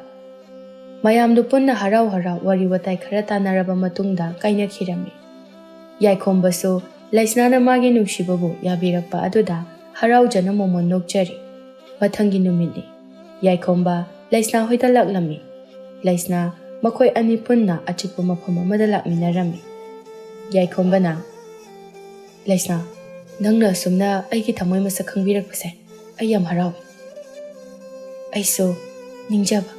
ꯃꯌꯥꯝꯗꯨ ꯄꯨꯟꯅ ꯍꯔꯥꯎ ꯍꯔꯥꯎ ꯋꯥꯔꯤ ꯋꯥꯇꯥꯏ ꯈꯔ ꯇꯥꯟꯅꯔꯕ ꯃꯇꯨꯡꯗ ꯀꯥꯏꯅꯈꯤꯔꯝꯃꯤ꯫ ꯌꯥꯏꯈꯣꯝꯕꯁꯨ ꯂꯩꯁꯅꯥꯅ ꯃꯥꯒꯤ ꯅꯨꯡꯁꯤꯕꯕꯨ ꯌꯥꯕꯤꯔꯛꯄ ꯑꯗꯨꯗ ꯍꯔꯥꯎꯖꯅ ꯃꯣꯃꯣꯟ ꯅꯣꯛꯆꯔꯤ꯫ ꯃꯊꯪꯒꯤ ꯅꯨꯃꯤꯠꯅꯤ꯫ ꯌꯥꯏꯈꯣꯝꯕ ꯂꯩꯁꯅꯥ ꯍꯣꯏꯗ ꯂꯥꯛꯂꯝꯃꯤ꯫ ꯂꯩꯁꯅꯥ ꯃꯈꯣꯏ ꯑꯅꯤ ꯄꯨꯟꯅ ꯑꯆꯤꯛꯄ ꯃꯐꯝ ꯑꯃꯗ ꯂꯥꯛꯃꯤꯟꯅꯔꯝꯃꯤ꯫ ꯌꯥꯏꯈꯣꯝꯕꯅ, "ꯂꯩꯁꯅꯥ, ꯅꯪꯅ ꯑꯁꯨꯝꯅ ꯑꯩꯒꯤ ꯊꯃꯣꯏ ꯃꯁꯛ ꯈꯪꯕꯤꯔꯛꯄꯁꯦ ꯑꯩ ꯌꯥꯝ ꯍꯔꯥꯎꯏ꯫ ꯑꯩꯁꯨ ꯅꯤꯡꯖꯕ,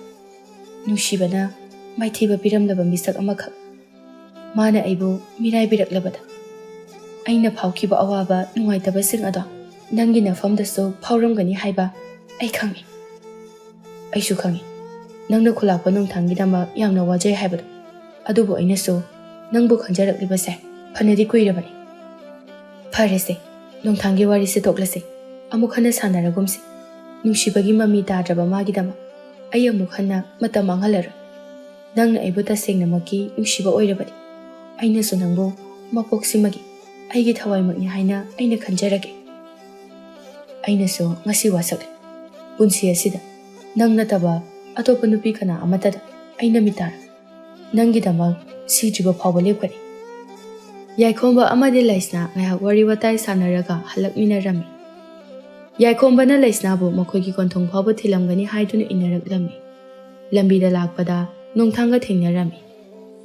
ꯅꯨꯡꯁꯤꯕꯅ ꯃꯥꯏꯊꯤꯕ ꯄꯤꯔꯝꯂꯕ ꯃꯤꯁꯛ ꯑꯃꯈꯛ, ꯃꯥꯅ ꯑꯩꯕꯨ ꯃꯤꯔꯥꯏꯕꯤꯔꯛꯂꯕꯗ ꯑꯩꯅ ꯐꯥꯎꯈꯤꯕ ꯑꯋꯥꯕ ꯅꯨꯡꯉꯥꯏꯇꯕꯁꯤꯡ ꯑꯗꯣ ꯅꯪꯒꯤ ꯅꯐꯝꯗꯁꯨ ꯐꯥꯎꯔꯝꯒꯅꯤ ꯍꯥꯏꯕ ꯑꯩ ꯈꯪꯏ꯫" "ꯑꯩꯁꯨ ꯈꯪꯏ, ꯅꯪꯅ ꯈꯨꯂꯥꯛꯄ ꯅꯣꯡꯊꯥꯡꯒꯤꯗꯃꯛ ꯌꯥꯝꯅ ꯋꯥꯖꯩ ꯍꯥꯏꯕꯗꯣ꯫ ꯑꯗꯨꯕꯨ ꯑꯩꯅꯁꯨ ꯅꯪꯕꯨ ꯈꯟꯖꯔꯛꯂꯤꯕꯁꯦ ꯐꯅꯗꯤ ꯀꯨꯏꯔꯕꯅꯤ꯫" "ꯐꯔꯦꯁꯦ, ꯅꯣꯡꯊꯥꯡꯒꯤ ꯋꯥꯔꯤꯁꯦ ꯇꯣꯛꯂꯁꯦ, ꯑꯃꯨꯛ ꯍꯟꯅ ꯁꯥꯟꯅꯔꯒꯨꯝꯁꯤ꯫ ꯅꯨꯡꯁꯤꯕꯒꯤ ꯃꯃꯤ ꯇꯥꯗ꯭ꯔꯕ ꯃꯥꯒꯤꯗꯃꯛ ꯑꯩ ꯑꯃꯨꯛ ꯍꯟꯅ ꯃꯇꯝ ꯃꯥꯡꯍꯜꯂꯔꯣꯏ꯫ ꯅꯪꯅ ꯑꯩꯕꯨ ꯇꯁꯦꯡꯅꯃꯛꯀꯤ ꯅꯨꯡꯁꯤꯕ ꯑꯣꯏꯔꯕꯗꯤ ꯑꯩꯅꯁꯨ ꯅꯪꯕꯨ ꯃꯄꯣꯛꯁꯤꯃꯒꯤ ꯑꯩꯒꯤ ꯊꯋꯥꯏꯃꯛꯅꯤ ꯍꯥꯏꯅ ꯑꯩꯅ ꯈꯟꯖꯔꯒꯦ꯫ ꯑꯩꯅꯁꯨ ꯉꯁꯤ ꯋꯥꯁꯛꯂꯦ꯫ ꯄꯨꯟꯁꯤ ꯑꯁꯤꯗ ꯅꯪ ꯅꯠꯇꯕ ꯑꯇꯣꯞꯄ ꯅꯨꯄꯤ ꯀꯅꯥ ꯑꯃꯠꯇꯗ ꯑꯩ ꯅꯃꯤꯠ ꯇꯥꯔꯣꯏ꯫ ꯅꯪꯒꯤꯗꯃꯛ ꯁꯤꯗ꯭ꯔꯤꯕ ꯐꯥꯎꯕ ꯂꯦꯞꯀꯅꯤ꯫" ꯌꯥꯏꯈꯣꯝꯕ ꯑꯃꯗꯤ ꯂꯩꯁꯅꯥ ꯉꯥꯏꯍꯥꯛ ꯋꯥꯔꯤ ꯋꯥꯇꯥꯏ ꯁꯥꯟꯅꯔꯒ ꯍꯜꯂꯛꯃꯤꯟꯅꯔꯝꯃꯤ꯫ ꯌꯥꯏꯈꯣꯝꯕꯅ ꯂꯩꯁꯅꯥꯕꯨ ꯃꯈꯣꯏꯒꯤ ꯀꯣꯟꯊꯣꯡ ꯐꯥꯎꯕ ꯊꯤꯜꯂꯝꯒꯅꯤ ꯍꯥꯏꯗꯨꯅ ꯏꯟꯅꯔꯛꯂꯝꯃꯤ꯫ ꯂꯝꯕꯤꯗ ꯂꯥꯛꯄꯗ ꯅꯣꯡꯊꯥꯡꯒ ꯊꯦꯡꯅꯔꯝꯃꯤ꯫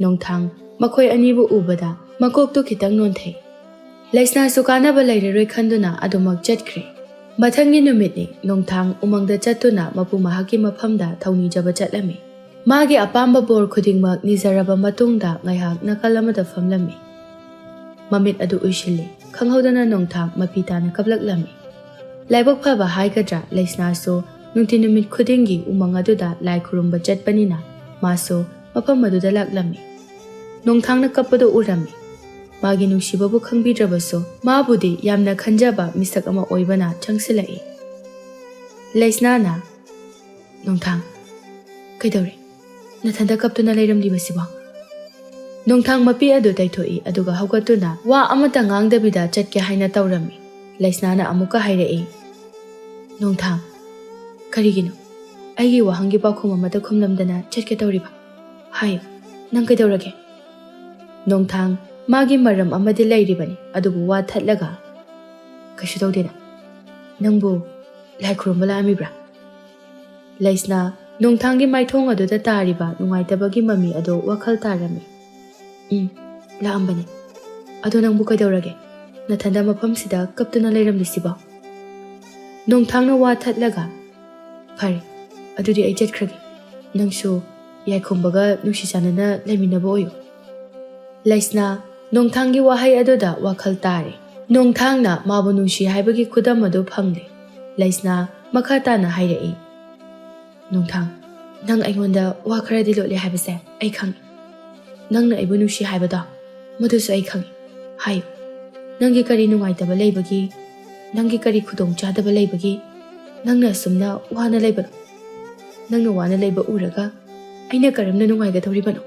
ꯅꯣꯡꯊꯥꯡ ꯃꯈꯣꯏ ꯑꯅꯤꯕꯨ ꯎꯕꯗ ꯃꯀꯣꯛꯇꯨ ꯈꯤꯇꯪ ꯅꯣꯟꯊꯩ꯫ ꯂꯩꯁꯅꯥꯁꯨ ꯀꯥꯟꯅꯕ ꯂꯩꯔꯔꯣꯏ ꯈꯟꯗꯨꯅ ꯑꯗꯨꯃꯛ ꯆꯠꯈ꯭ꯔꯦ꯫ ꯃꯊꯪꯒꯤ ꯅꯨꯃꯤꯠꯅꯤ꯫ ꯅꯣꯡꯊꯥꯡ ꯎꯃꯪꯗ ꯆꯠꯇꯨꯅ ꯃꯄꯨ ꯃꯍꯥꯛꯀꯤ ꯃꯐꯝꯗ ꯊꯧꯅꯤꯖꯕ ꯆꯠꯂꯝꯃꯤ꯫ ꯃꯥꯒꯤ ꯑꯄꯥꯝꯕ ꯕꯣꯔ ꯈꯨꯗꯤꯡꯃꯛ ꯅꯤꯖꯔꯕ ꯃꯇꯨꯡꯗ ꯉꯥꯏꯍꯥꯛ ꯅꯥꯀꯜ ꯑꯃꯗ ꯐꯝꯂꯝꯃꯤ꯫ ꯃꯃꯤꯠ ꯑꯗꯨ ꯎꯏꯁꯤꯜꯂꯤ꯫ ꯈꯪꯍꯧꯗꯅ ꯅꯣꯡꯊꯥꯡ ꯃꯄꯤ ꯇꯥꯅ ꯀꯞꯂꯛꯂꯝꯃꯤ꯫ ꯂꯥꯏꯕꯛ ꯐꯕ ꯍꯥꯏꯒꯗ꯭ꯔꯥ, ꯂꯩꯁꯅꯥꯁꯨ ꯅꯨꯡꯊꯤꯜ ꯅꯨꯃꯤꯠ ꯈꯨꯗꯤꯡꯒꯤ ꯎꯃꯪ ꯑꯗꯨꯗ ꯂꯥꯏ ꯈꯨꯔꯨꯝꯕ ꯆꯠꯄꯅꯤꯅ ꯃꯥꯁꯨ ꯃꯐꯝ ꯑꯗꯨꯗ ꯂꯥꯛꯂꯝꯃꯤ꯫ ꯅꯣꯡꯊꯥꯡꯅ ꯀꯞꯄꯗꯨ ꯎꯔꯝꯃꯤ꯫ ꯃꯥꯒꯤ ꯅꯨꯡꯁꯤꯕꯕꯨ ꯈꯪꯕꯤꯗ꯭ꯔꯕꯁꯨ ꯃꯥꯕꯨꯗꯤ ꯌꯥꯝꯅ ꯈꯟꯖꯕ ꯃꯤꯁꯛ ꯑꯃ ꯑꯣꯏꯕꯅ ꯆꯪꯁꯤꯜꯂꯛꯏ꯫ ꯂꯩꯁꯅꯥꯅ, "ꯅꯣꯡꯊꯥꯡ, ꯀꯩꯗꯧꯔꯦ? ꯅꯊꯟꯇ ꯀꯞꯇꯨꯅ ꯂꯩꯔꯝꯂꯤꯕꯁꯤꯕꯣ?" ꯅꯣꯡꯊꯥꯡ ꯃꯄꯤ ꯑꯗꯨ ꯇꯩꯊꯣꯛꯏ, ꯑꯗꯨꯒ ꯍꯧꯒꯠꯇꯨꯅ ꯋꯥ ꯑꯃꯠꯇ ꯉꯥꯡꯗꯕꯤꯗ ꯆꯠꯀꯦ ꯍꯥꯏꯅ ꯇꯧꯔꯝꯃꯤ꯫ ꯂꯩꯁꯅꯥꯅ ꯑꯃꯨꯛꯀ ꯍꯥꯏꯔꯛꯏ, "ꯅꯣꯡꯊꯥꯡ, ꯀꯔꯤꯒꯤꯅꯣ ꯑꯩꯒꯤ ꯋꯥꯍꯪꯒꯤ ꯄꯥꯎꯈꯨꯝ ꯑꯃꯠꯇ ꯈꯨꯝꯂꯝꯗꯅ ꯆꯠꯀꯦ ꯇꯧꯔꯤꯕ? ꯍꯥꯏꯌꯨ, ꯅꯪ ꯀꯩꯗꯧꯔꯒꯦ?" ꯅꯣꯡꯊꯥꯡ ꯃꯥꯒꯤ ꯃꯔꯝ ꯑꯃꯗꯤ ꯂꯩꯔꯤꯕꯅꯤ, ꯑꯗꯨꯕꯨ ꯋꯥ ꯊꯠꯂꯒ, "ꯀꯩꯁꯨ ꯇꯧꯗꯦꯗ꯫ ꯅꯪꯕꯨ ꯂꯥꯏ ꯈꯨꯔꯨꯝꯕ ꯂꯥꯛꯑꯝꯃꯤꯕ꯭ꯔꯥ?" ꯂꯩꯁꯅꯥ ꯅꯣꯡꯊꯥꯡꯒꯤ ꯃꯥꯏꯊꯣꯡ ꯑꯗꯨꯗ ꯇꯥꯔꯤꯕ ꯅꯨꯡꯉꯥꯏꯇꯕꯒꯤ ꯃꯃꯤ ꯑꯗꯨ ꯋꯥꯈꯜ ꯇꯥꯔꯝꯃꯤ꯫ "ꯎꯝ, ꯂꯥꯛꯑꯝꯕꯅꯤ꯫ ꯑꯗꯣ ꯅꯪꯕꯨ ꯀꯩꯗꯧꯔꯒꯦ? ꯅꯊꯟꯗ ꯃꯐꯝꯁꯤꯗ ꯀꯞꯇꯨꯅ ꯂꯩꯔꯝꯂꯤꯁꯤꯕꯣ?" ꯅꯣꯡꯊꯥꯡꯅ ꯋꯥ ꯊꯠꯂꯒ, "ꯐꯔꯦ, ꯑꯗꯨꯗꯤ ꯑꯩ ꯆꯠꯈ꯭ꯔꯒꯦ꯫ ꯅꯪꯁꯨ ꯌꯥꯏꯈꯣꯝꯕꯒ ꯅꯨꯡꯁꯤ ꯆꯥꯟꯅꯅ ꯂꯩꯃꯤꯟꯅꯕ ꯑꯣꯏꯌꯨ꯫" ꯂꯩꯁꯅꯥ ꯅꯣꯡꯊꯥꯡꯒꯤ ꯋꯥꯍꯩ ꯑꯗꯨꯗ ꯋꯥꯈꯜ ꯇꯥꯔꯦ꯫ ꯅꯣꯡꯊꯥꯡꯅ ꯃꯥꯕꯨ ꯅꯨꯡꯁꯤ ꯍꯥꯏꯕꯒꯤ ꯈꯨꯗꯝ ꯑꯗꯨ ꯐꯪꯂꯦ꯫ ꯂꯩꯁꯅꯥ ꯃꯈꯥ ꯇꯥꯅ ꯍꯥꯏꯔꯛꯏ, "ꯅꯣꯡꯊꯥꯡ, ꯅꯪ ꯑꯩꯉꯣꯟꯗ ꯋꯥ ꯈꯔꯗꯤ ꯂꯣꯠꯂꯦ ꯍꯥꯏꯕꯁꯦ ꯑꯩ ꯈꯪꯏ꯫ ꯅꯪꯅ ꯑꯩꯕꯨ ꯅꯨꯡꯁꯤ ꯍꯥꯏꯕꯗꯣ, ꯃꯗꯨꯁꯨ ꯑꯩ ꯈꯪꯏ꯫ ꯍꯥꯏꯌꯨ, ꯅꯪꯒꯤ ꯀꯔꯤ ꯅꯨꯡꯉꯥꯏꯇꯕ ꯂꯩꯕꯒꯤ, ꯅꯪꯒꯤ ꯀꯔꯤ ꯈꯨꯗꯣꯡ ꯆꯥꯗꯕ ꯂꯩꯕꯒꯤ ꯅꯪꯅ ꯑꯁꯨꯝꯅ ꯋꯥꯅ ꯂꯩꯕꯅꯣ? ꯅꯪꯅ ꯋꯥꯅ ꯂꯩꯕ ꯎꯔꯒ ꯑꯩꯅ ꯀꯔꯝꯅ ꯅꯨꯡꯉꯥꯏꯒꯗꯧꯔꯤꯕꯅꯣ?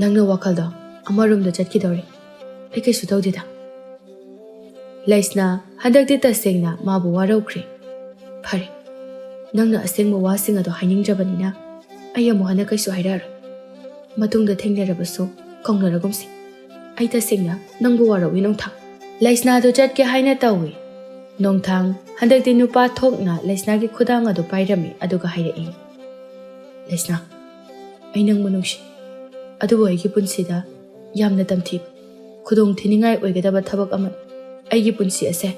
ꯅꯪꯅ ꯋꯥꯈꯜꯗꯣ ꯑꯃꯔꯣꯝꯗ ꯆꯠꯈꯤꯗꯧꯔꯦ꯫ ꯑꯩ ꯀꯩꯁꯨ ꯇꯧꯗꯦꯗ꯫" ꯂꯩꯁꯅꯥ ꯍꯟꯗꯛꯇꯤ ꯇꯁꯦꯡꯅ ꯃꯥꯕꯨ ꯋꯥꯔꯧꯈ꯭ꯔꯦ꯫ "ꯐꯔꯦ, ꯅꯪꯅ ꯑꯁꯦꯡꯕ ꯋꯥꯁꯤꯡ ꯑꯗꯣ ꯍꯥꯏꯅꯤꯡꯗ꯭ꯔꯕꯅꯤꯅ ꯑꯩ ꯑꯃꯨꯛ ꯍꯟꯅ ꯀꯩꯁꯨ ꯍꯥꯏꯔꯛꯑꯔꯣꯏ꯫ ꯃꯇꯨꯡꯗ ꯊꯦꯡꯅꯔꯕꯁꯨ ꯀꯧꯅꯔꯒꯨꯝꯁꯤ꯫ ꯑꯩ ꯇꯁꯦꯡꯅ ꯅꯪꯕꯨ ꯋꯥꯔꯧꯏ, ꯅꯣꯡꯊꯥꯡ꯫" ꯂꯩꯁꯅꯥꯗꯨ ꯆꯠꯀꯦ ꯍꯥꯏꯅ ꯇꯧꯏ꯫ ꯅꯣꯡꯊꯥꯡ ꯍꯟꯗꯛꯇꯤ ꯅꯨꯄꯥ ꯊꯣꯛꯅ ꯂꯩꯁꯅꯥꯒꯤ ꯈꯨꯗꯥꯡ ꯑꯗꯨ ꯄꯥꯏꯔꯝꯃꯤ, ꯑꯗꯨꯒ ꯍꯥꯏꯔꯛꯏ, "ꯂꯩꯁꯅꯥ, ꯑꯩ ꯅꯪꯕꯨ ꯅꯨꯡꯁꯤ, ꯑꯗꯨꯕꯨ ꯑꯩꯒꯤ ꯄꯨꯟꯁꯤꯗ ꯌꯥꯝꯅ ꯇꯝꯊꯤꯕ, ꯈꯨꯗꯣꯡ ꯊꯤꯅꯤꯡꯉꯥꯏ ꯑꯣꯏꯒꯗꯕ ꯊꯕꯛ ꯑꯃꯅ ꯑꯩꯒꯤ ꯄꯨꯟꯁꯤ ꯑꯁꯦ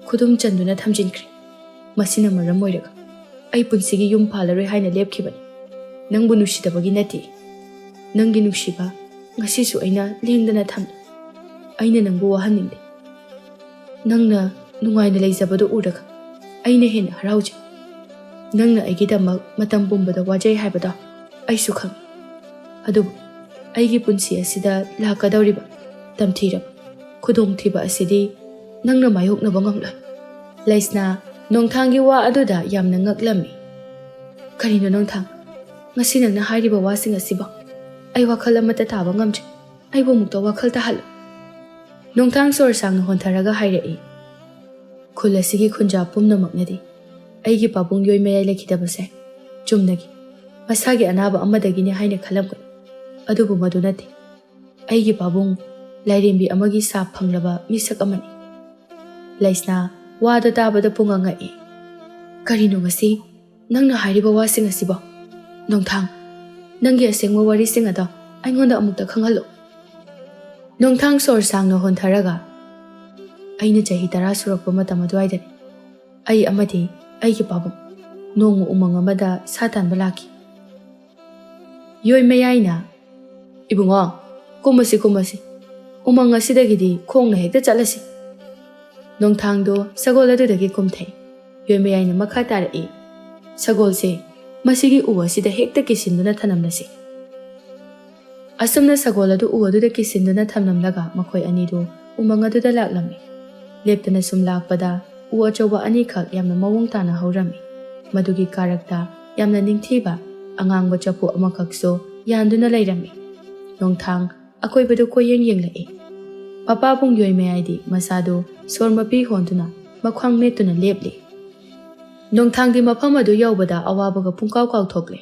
ꯈꯨꯗꯨꯝ ꯆꯟꯗꯨꯅ ꯊꯝꯖꯤꯟꯈ꯭ꯔꯦ꯫ ꯃꯁꯤꯅ ꯃꯔꯝ ꯑꯣꯏꯔꯒ ꯑꯩ ꯄꯨꯟꯁꯤꯒꯤ ꯌꯨꯝ ꯄꯥꯜꯂꯔꯣꯏ ꯍꯥꯏꯅ ꯂꯦꯞꯈꯤꯕꯅꯤ꯫ ꯅꯪꯕꯨ ꯅꯨꯡꯁꯤꯗꯕꯒꯤ ꯅꯠꯇꯦ꯫ ꯅꯪꯒꯤ ꯅꯨꯡꯁꯤꯕ ꯉꯁꯤꯁꯨ ꯑꯩꯅ ꯂꯦꯡꯗꯅ ꯊꯝꯂꯤ꯫" ꯑꯩꯅ ꯅꯪꯕꯨ ꯋꯥꯍꯟꯅꯤꯡꯗꯦ꯫ ꯅꯪꯅ ꯅꯨꯡꯉꯥꯏꯅ ꯂꯩꯖꯕꯗꯨ ꯎꯔꯒ ꯑꯩꯅ ꯍꯦꯟꯅ ꯍꯔꯥꯎꯖꯩ꯫ ꯅꯪꯅ ꯑꯩꯒꯤꯗꯃꯛ ꯃꯇꯝ ꯄꯨꯝꯕꯗ ꯋꯥꯖꯩ ꯍꯥꯏꯕꯗꯣ ꯑꯩꯁꯨ ꯈꯪꯏ꯫ ꯑꯗꯨꯕꯨ ꯑꯩꯒꯤ ꯄꯨꯟꯁꯤ ꯑꯁꯤꯗ ꯂꯥꯛꯀꯗꯧꯔꯤꯕ ꯇꯝꯊꯤꯔꯕ ꯈꯨꯗꯣꯡꯊꯤꯕ ꯑꯁꯤꯗꯤ ꯅꯪꯅ ꯃꯥꯌꯣꯛꯅꯕ ꯉꯝꯂꯣꯏ꯫ ꯂꯩꯁꯅꯥ ꯅꯣꯡꯊꯥꯡꯒꯤ ꯋꯥ ꯑꯗꯨꯗ ꯌꯥꯝꯅ ꯉꯛꯂꯝꯃꯤ꯫ "ꯀꯔꯤꯅꯣ ꯅꯣꯡꯊꯥꯡ? ꯉꯁꯤ ꯅꯪꯅ ꯍꯥꯏꯔꯤꯕ ꯋꯥꯁꯤꯡ ꯑꯁꯤꯕꯣ? ꯑꯩ ꯋꯥꯈꯜ ꯑꯃꯠꯇ ꯇꯥꯕ ꯉꯝꯗ꯭ꯔꯦ꯫ ꯑꯩꯕꯨ ꯑꯃꯨꯛꯇ ꯋꯥꯈꯜ ꯇꯥꯍꯜꯂꯨ꯫" ꯅꯣꯡꯊꯥꯡ ꯁꯣꯔ ꯁꯥꯡꯅ ꯍꯣꯟꯊꯔꯒ ꯍꯥꯏꯔꯛꯏ, "ꯈꯨꯜ ꯑꯁꯤꯒꯤ ꯈꯨꯟꯖꯥ ꯄꯨꯝꯅꯃꯛꯅꯗꯤ ꯑꯩꯒꯤ ꯄꯥꯕꯨꯡ ꯌꯣꯏ ꯃꯌꯥꯏ ꯂꯩꯈꯤꯗꯕꯁꯦ ꯆꯨꯝꯅꯒꯤ ꯃꯁꯥꯒꯤ ꯑꯅꯥꯕ ꯑꯃꯗꯒꯤꯅꯤ ꯍꯥꯏꯅ ꯈꯜꯂꯝꯒꯅꯤ꯫ ꯑꯗꯨꯕꯨ ꯃꯗꯨ ꯅꯠꯇꯦ꯫ ꯑꯩꯒꯤ ꯄꯥꯕꯨꯡ ꯂꯥꯏꯔꯦꯝꯕꯤ ꯑꯃꯒꯤ ꯁꯥꯞ ꯐꯪꯂꯕ ꯃꯤꯁꯛ ꯑꯃꯅꯤ꯫" ꯂꯩꯁꯅꯥ ꯋꯥꯗꯨ ꯇꯥꯕꯗ ꯄꯨꯡꯉꯛ ꯉꯛꯏ꯫ "ꯀꯔꯤꯅꯣ ꯃꯁꯤ? ꯅꯪꯅ ꯍꯥꯏꯔꯤꯕ ꯋꯥꯁꯤꯡ ꯑꯁꯤꯕꯣ? ꯅꯣꯡꯊꯥꯡ, ꯅꯪꯒꯤ ꯑꯁꯦꯡꯕ ꯋꯥꯔꯤꯁꯤꯡ ꯑꯗꯣ ꯑꯩꯉꯣꯟꯗ ꯑꯃꯨꯛꯇ ꯈꯪꯍꯜꯂꯨ꯫" ꯅꯣꯡꯊꯥꯡ ꯁꯣꯔ ꯁꯥꯡꯅ ꯍꯣꯟꯊꯔꯒ, "ꯑꯩꯅ ꯆꯍꯤ ꯇꯔꯥ ꯁꯨꯔꯛꯄ ꯃꯇꯝ ꯑꯗꯨꯋꯥꯏꯗꯅꯤ꯫ ꯑꯩ ꯑꯃꯗꯤ ꯑꯩꯒꯤ ꯄꯥꯕꯨꯡ ꯅꯣꯡꯃ ꯎꯃꯪ ꯑꯃꯗ ꯁꯥ ꯇꯥꯟꯕ ꯂꯥꯛꯈꯤ꯫" ꯌꯣꯏ ꯃꯌꯥꯏꯅ, "ꯏꯕꯨꯡꯉꯣ, ꯀꯨꯝꯃꯁꯤ, ꯀꯨꯝꯃꯁꯤ꯫ ꯎꯃꯪ ꯑꯁꯤꯗꯒꯤꯗꯤ ꯈꯣꯡꯅ ꯍꯦꯛꯇ ꯆꯠꯂꯁꯤ꯫" ꯅꯣꯡꯊꯥꯡꯗꯣ ꯁꯒꯣꯜ ꯑꯗꯨꯗꯒꯤ ꯀꯨꯝꯊꯩ꯫ ꯌꯣꯏ ꯃꯌꯥꯏꯅ ꯃꯈꯥ ꯇꯥꯔꯛꯏ, "ꯁꯒꯣꯜꯁꯦ ꯃꯁꯤꯒꯤ ꯎ ꯑꯁꯤꯗ ꯍꯦꯛꯇ ꯀꯤꯁꯤꯟꯗꯨꯅ ꯊꯅꯝꯂꯁꯤ꯫" ꯑꯁꯨꯝꯅ ꯁꯒꯣꯜ ꯑꯗꯨ ꯎ ꯑꯗꯨꯗ ꯀꯤꯁꯤꯟꯗꯨꯅ ꯊꯝꯂꯝꯂꯒ ꯃꯈꯣꯏ ꯑꯅꯤꯗꯨ ꯎꯃꯪ ꯑꯗꯨꯗ ꯂꯥꯛꯂꯝꯃꯤ꯫ ꯂꯦꯞꯇꯅ ꯁꯨꯝ ꯂꯥꯛꯄꯗ ꯎ ꯑꯆꯧꯕ ꯑꯅꯤꯈꯛ ꯌꯥꯝꯅ ꯃꯑꯣꯡ ꯇꯥꯅ ꯍꯧꯔꯝꯃꯤ꯫ ꯃꯗꯨꯒꯤ ꯀꯥꯔꯛꯇ ꯌꯥꯝꯅ ꯅꯤꯡꯊꯤꯕ ꯑꯉꯥꯡꯕ ꯆꯐꯨ ꯑꯃꯈꯛꯁꯨ ꯌꯥꯟꯗꯨꯅ ꯂꯩꯔꯝꯃꯤ꯫ ꯅꯣꯡꯊꯥꯡ ꯑꯀꯣꯏꯕꯗꯨ ꯀꯣꯏꯌꯦꯡ ꯌꯦꯡꯂꯛꯏ꯫ ꯃꯄꯥꯕꯨꯡ ꯌꯣꯏ ꯃꯌꯥꯏꯗꯤ ꯃꯁꯥꯗꯨ ꯁꯣꯔ ꯃꯄꯤ ꯍꯣꯟꯗꯨꯅ ꯃꯈ꯭ꯋꯥꯡ ꯃꯦꯠꯇꯨꯅ ꯂꯦꯞꯂꯤ꯫ ꯅꯣꯡꯊꯥꯡꯗꯤ ꯃꯐꯝ ꯑꯗꯨ ꯌꯧꯕꯗ ꯑꯋꯥꯕꯒ ꯄꯨꯡꯀꯥꯎ ꯀꯥꯎꯊꯣꯛꯂꯦ꯫